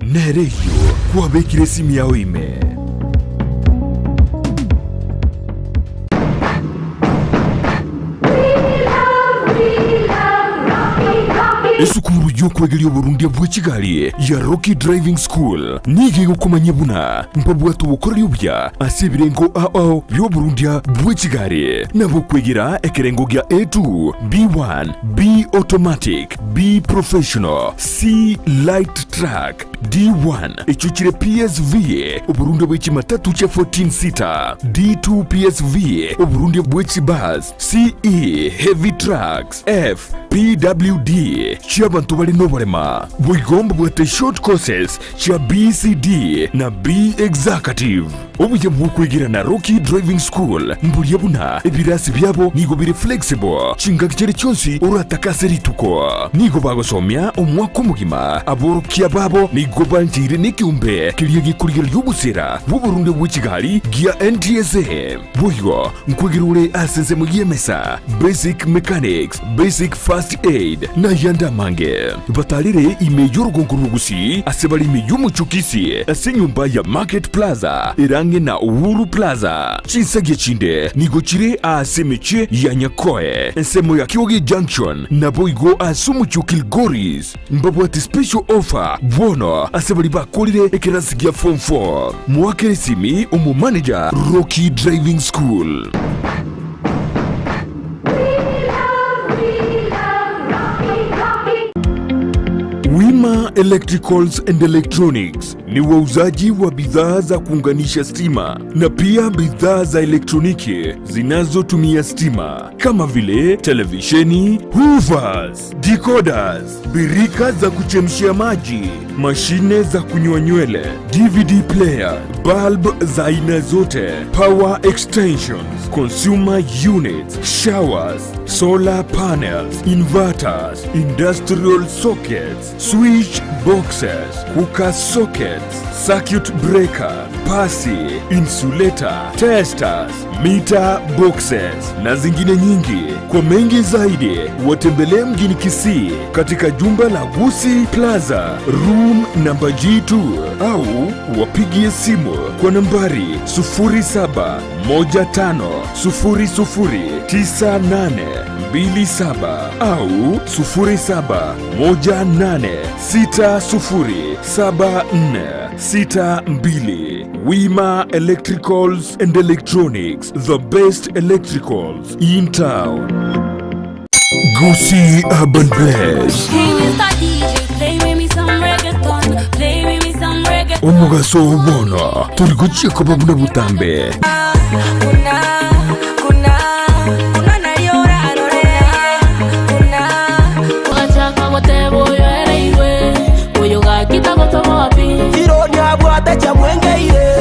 Speaker 2: nere eyio kwabekire esimi yao ime. Esukuru y'okwegeria oborundia bwe chigari ya Rocky Driving School nigo egokomanyia buna mbabwate obokoreri obuya ase ebirengo ao ao bi'oborundia bwe chigari, nabo okwegera ekerengo gia A2, B1, B Automatic, B Professional, C Light Truck, D1 echio chire PSV, oborundia bwe chimatatu chia 14 seater, D2 PSV, oborundia bwe chibus, CE Heavy Trucks, F, PWD, chi'abanto bare noborema. Boigo mbabwate short courses chia BCD na B Executive. Obuya bw'okwegera na Rocky Driving School mboria buna ebirasi biabo nigo bire flexible chingaki chiria chionsi oratake ase rituko. Nigo bagosomia omwaka omogima. Aborokia babo nigo bancheire nekeombe keria gekorigereria obosera bw'oborundia bwe chigari gia NTSA. Boigo nkwegera ore ase ensemo y'emesa, basic mechanics, basic first aid, na ayande amange. Batarire ime y'orogongo rw'Ogusii ase bare ime y'omochie o Kisii ase enyomba ya Market Plaza ere ang'e na Uhuru Plaza. Chinsagia chinde nigo chire aase emechie ya Nyakoe, ensemo ya Kioge Junction, naboigo ase omochie o Kilgoris. Mbabwate special offer bono ase baria bakorire ekerasi gia form 4. Moakere esimi omomanager Rocky Driving School. Wima Electricals and Electronics ni wauzaji wa bidhaa za kuunganisha stima na pia bidhaa za elektroniki zinazotumia stima kama vile televisheni, hoovers, decoders, birika za kuchemshia maji, mashine za kunyoa nywele, DVD player, bulb za aina zote, power extensions, consumer units, showers, solar panels, inverters, industrial sockets, switch boxes, cooker sockets, circuit breaker, pasi, insulator, testers, meter boxes na zingine nyingi. Kwa mengi zaidi watembelee mjini Kisii katika jumba la Gusii Plaza room namba G2 au wapigie simu kwa nambari 0715009827 au 0718607462. Wima Electricals and Electronics, the best electricals in town. Gusii Urban Blaze.
Speaker 3: Hey, Mr. DJ, play with me some reggaeton. Play with me some reggaeton.
Speaker 2: Omogaso oo bono tori gochia koba buna botambe.
Speaker 3: Ogachaka goteba oyo ereirwe oyo gaki tagotoboa pi
Speaker 15: Ironi abwate chamwengeire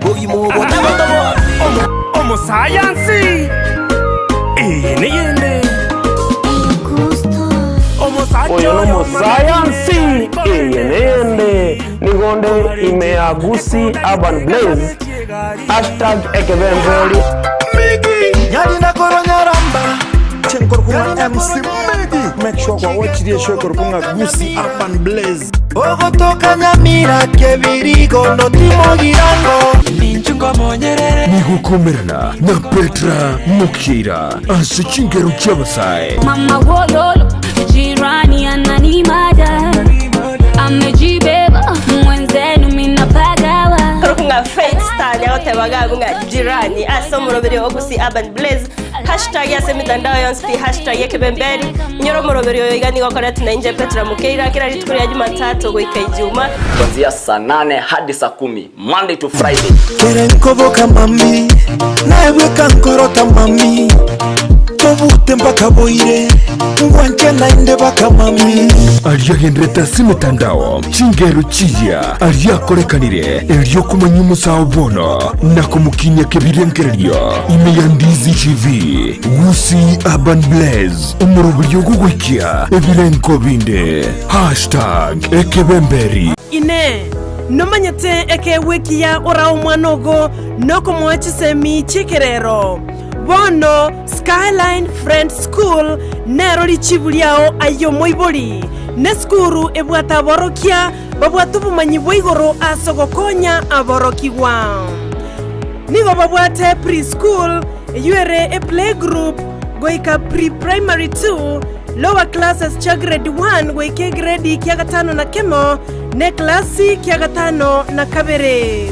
Speaker 15: bogima obo tagotoboa
Speaker 8: Omosayansi eye neyende
Speaker 9: Oyo nomosayansi eye neyende nigonde ime ya Gusii Urban Blaze hashtag ekebemberi
Speaker 11: Nyarina koronyaramba
Speaker 10: Chenkorkunga MC Migi Make sure kwa watch the show korkunga Gusii Urban Blaze
Speaker 11: Ogotoka Nyamira kebirigo notimogirango
Speaker 2: Nigokomerana na Petra Mokira ase chingero chi'abasae.
Speaker 3: Mama wololo, jirani ananimada, amejibeba mwenzenu minapagawa.
Speaker 12: Nga Faith Star nyagotebaga ng'a jirani ase omoroberi o Gusii Urban Blaze hashtag ase emitandao yonsi pi hashtag ekebemberi nyora omoroberi oyo iga nigo okoretwa na inche Petra Mukeira kera rituko ria Jumatatu goika Ijuma
Speaker 13: Kuanzia saa 8 hadi saa 10 Monday to Friday.
Speaker 11: Kerenkoboka mami naebweka nkorota mami tobute mpaka boire ngwanche nainde baka mami
Speaker 2: Ariagenderete ase emetandao chingero chiya ariakorekanire erio komanya omosao bono na komokinia kebirengererio ime ya Ndizi TV Gusii Urban Blaze omoroberio ogogoikia ebirengo binde hashtag ekebemberi.
Speaker 1: Inee! Nomanyete ekeegwa ekiya orae omwana ogo nokomoa chisemi chi'ekerero? Bono Skyline Friends School nero richibu riao aye omoibori. Nesukuru ebwate aborokia babwate obomanyi bwa igoro ase ogokonya aborokigwa. Nigo babwate pre-school, eyio ere eplaygroup, goika pre-primary 2.
Speaker 16: Lower classes chia grade 1 goika egredi kia gatano na kemo, na eklasi kia gatano na kabere.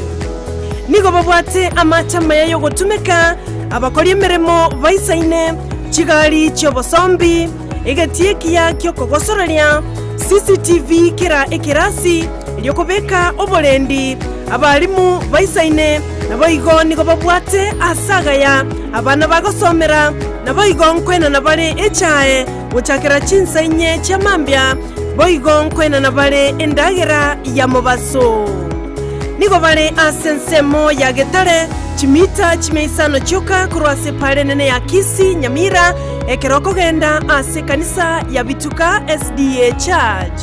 Speaker 16: Nigo babwate amache amaya y'ogotumeka, abakori emeremo baisaine, chigari chi'obosombi, egetii ekiya ki'okogosoreria, CCTV kera ekerasi, erio kobeka oborendi, abalimu baisaine, naboigo nigo babwate aase agaya abana bagosomera, naboigo nkoenana bare echae gochakera chinsa inye chia mambia, boigo nkoenana bare endagera ya mobaso. Nigo bare ase ensemo ya Getare, chimita chimia isano chioka korwa ase epaara enene ya Kisii, Nyamira, ekero okogenda ase ekanisa ya Bituka SDA Church.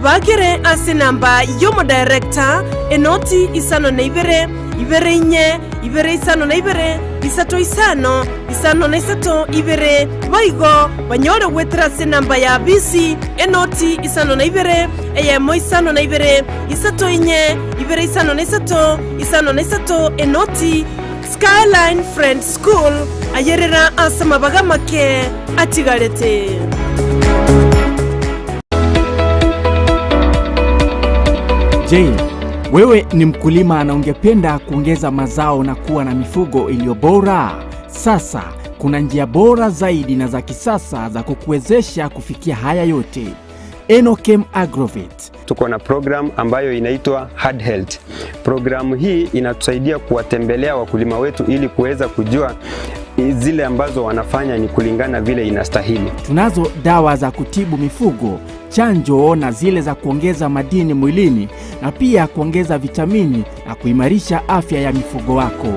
Speaker 16: Bakere ase enamba y'omodirector, enoti 52, 24, 52, 35, 53, 2, boigo banyore goetera ase enamba ya bisi, enoti 52, eyemo 52, 34, 253, 53, enoti. Skyline Friends School, ayerera ase amabaga amake atigarete.
Speaker 17: Je, wewe ni mkulima na ungependa kuongeza mazao na kuwa na mifugo iliyo bora? Sasa kuna njia bora zaidi na za kisasa za kukuwezesha kufikia haya yote. Enokem Agrovet.
Speaker 14: Tuko na program ambayo inaitwa Hard Health. Programu hii inatusaidia kuwatembelea wakulima wetu ili kuweza kujua zile ambazo wanafanya ni kulingana vile inastahili.
Speaker 17: Tunazo dawa za kutibu mifugo, chanjo na zile za kuongeza madini mwilini na pia kuongeza vitamini na kuimarisha afya ya mifugo wako.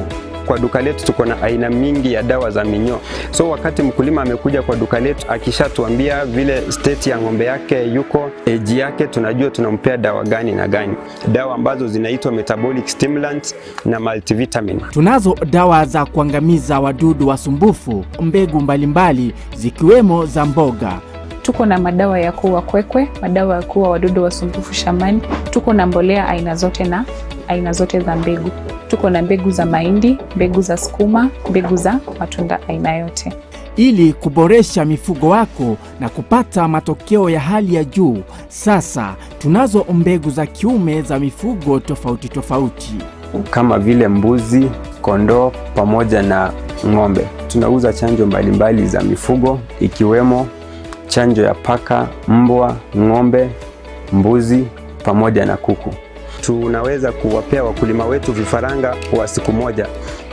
Speaker 14: Kwa duka letu tuko na aina mingi ya dawa za minyoo. So wakati mkulima amekuja kwa duka letu akishatuambia vile state ya ng'ombe yake yuko, age yake, tunajua tunampea dawa gani na gani, dawa ambazo zinaitwa metabolic stimulants na multivitamin.
Speaker 17: Tunazo dawa za kuangamiza wadudu wasumbufu, mbegu mbalimbali zikiwemo za mboga.
Speaker 18: Tuko na madawa ya kuua kwekwe, madawa ya kuua wadudu wasumbufu shambani. Tuko na mbolea aina zote na aina zote za mbegu. Tuko na mbegu za mahindi, mbegu za sukuma, mbegu za matunda aina yote.
Speaker 17: Ili kuboresha mifugo wako na kupata matokeo ya hali ya juu, sasa tunazo mbegu za kiume za mifugo tofauti tofauti.
Speaker 14: Kama vile mbuzi, kondoo pamoja na ng'ombe. Tunauza chanjo mbalimbali za mifugo ikiwemo chanjo ya paka, mbwa, ng'ombe, mbuzi pamoja na kuku. Tunaweza kuwapea wakulima wetu vifaranga wa siku moja.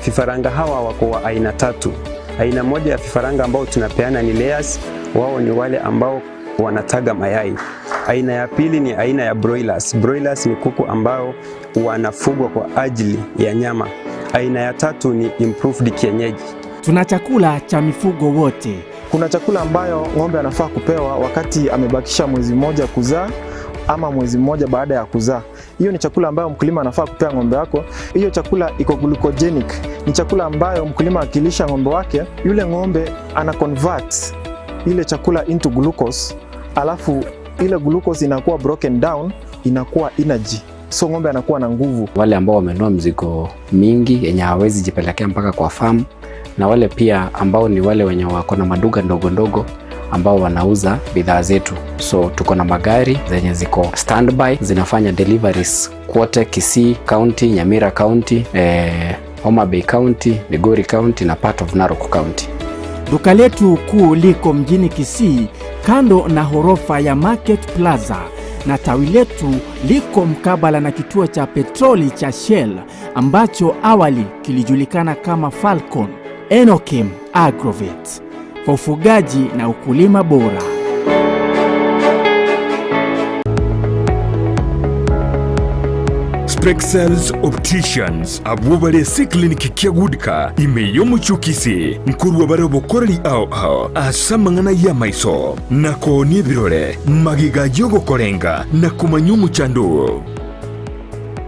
Speaker 14: Vifaranga hawa wako wa aina tatu. Aina moja ya vifaranga ambao tunapeana ni layers, wao ni wale ambao wanataga mayai. Aina ya pili ni aina ya broilers. Broilers ni kuku ambao wanafugwa kwa ajili ya nyama. Aina ya tatu ni improved kienyeji.
Speaker 17: Tuna chakula cha mifugo wote.
Speaker 19: Kuna chakula ambayo ng'ombe anafaa kupewa wakati amebakisha mwezi mmoja kuzaa ama mwezi mmoja baada ya kuzaa. Hiyo ni chakula ambayo mkulima anafaa kupea ng'ombe wako. Hiyo chakula iko glucogenic, ni chakula ambayo mkulima akilisha ng'ombe wake, yule ng'ombe ana convert ile chakula into glucose, alafu ile glucose inakuwa broken down, inakuwa energy, so ng'ombe anakuwa na nguvu.
Speaker 20: Wale ambao wamenunua mzigo mingi yenye hawawezi jipelekea mpaka kwa farm, na wale pia ambao ni wale wenye wako na maduka ndogo ndogo ambao wanauza bidhaa zetu. So tuko na magari zenye ziko standby zinafanya deliveries kwote Kisii County, Nyamira County, Homa Bay County, Migori County na part of Narok County.
Speaker 17: Duka letu kuu liko mjini Kisii kando na horofa ya Market Plaza na tawi letu liko mkabala na kituo cha petroli cha Shell ambacho awali kilijulikana kama Falcon. Enokim Agrovet kwa ufugaji na ukulima bora.
Speaker 2: Spexels Opticians abwo bare ase eclinic kia Goodka ime y'omochie o Kisii nkorwa bare obokoreri ao ao ase amang'ana y'amaiso na koonia ebirore magiga y'ogokorenga na komanya omochando oo.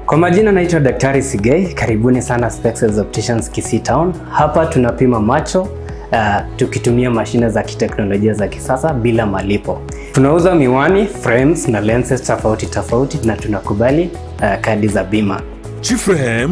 Speaker 21: Kwa majina naitwa Daktari Sigei, karibuni sana Spexels Opticians Kisii Town. Hapa tunapima macho tukitumia mashine za kiteknolojia za kisasa bila malipo. Tunauza miwani, frames na lenses tofauti tofauti na tunakubali kadi za bima.
Speaker 2: Chiframe.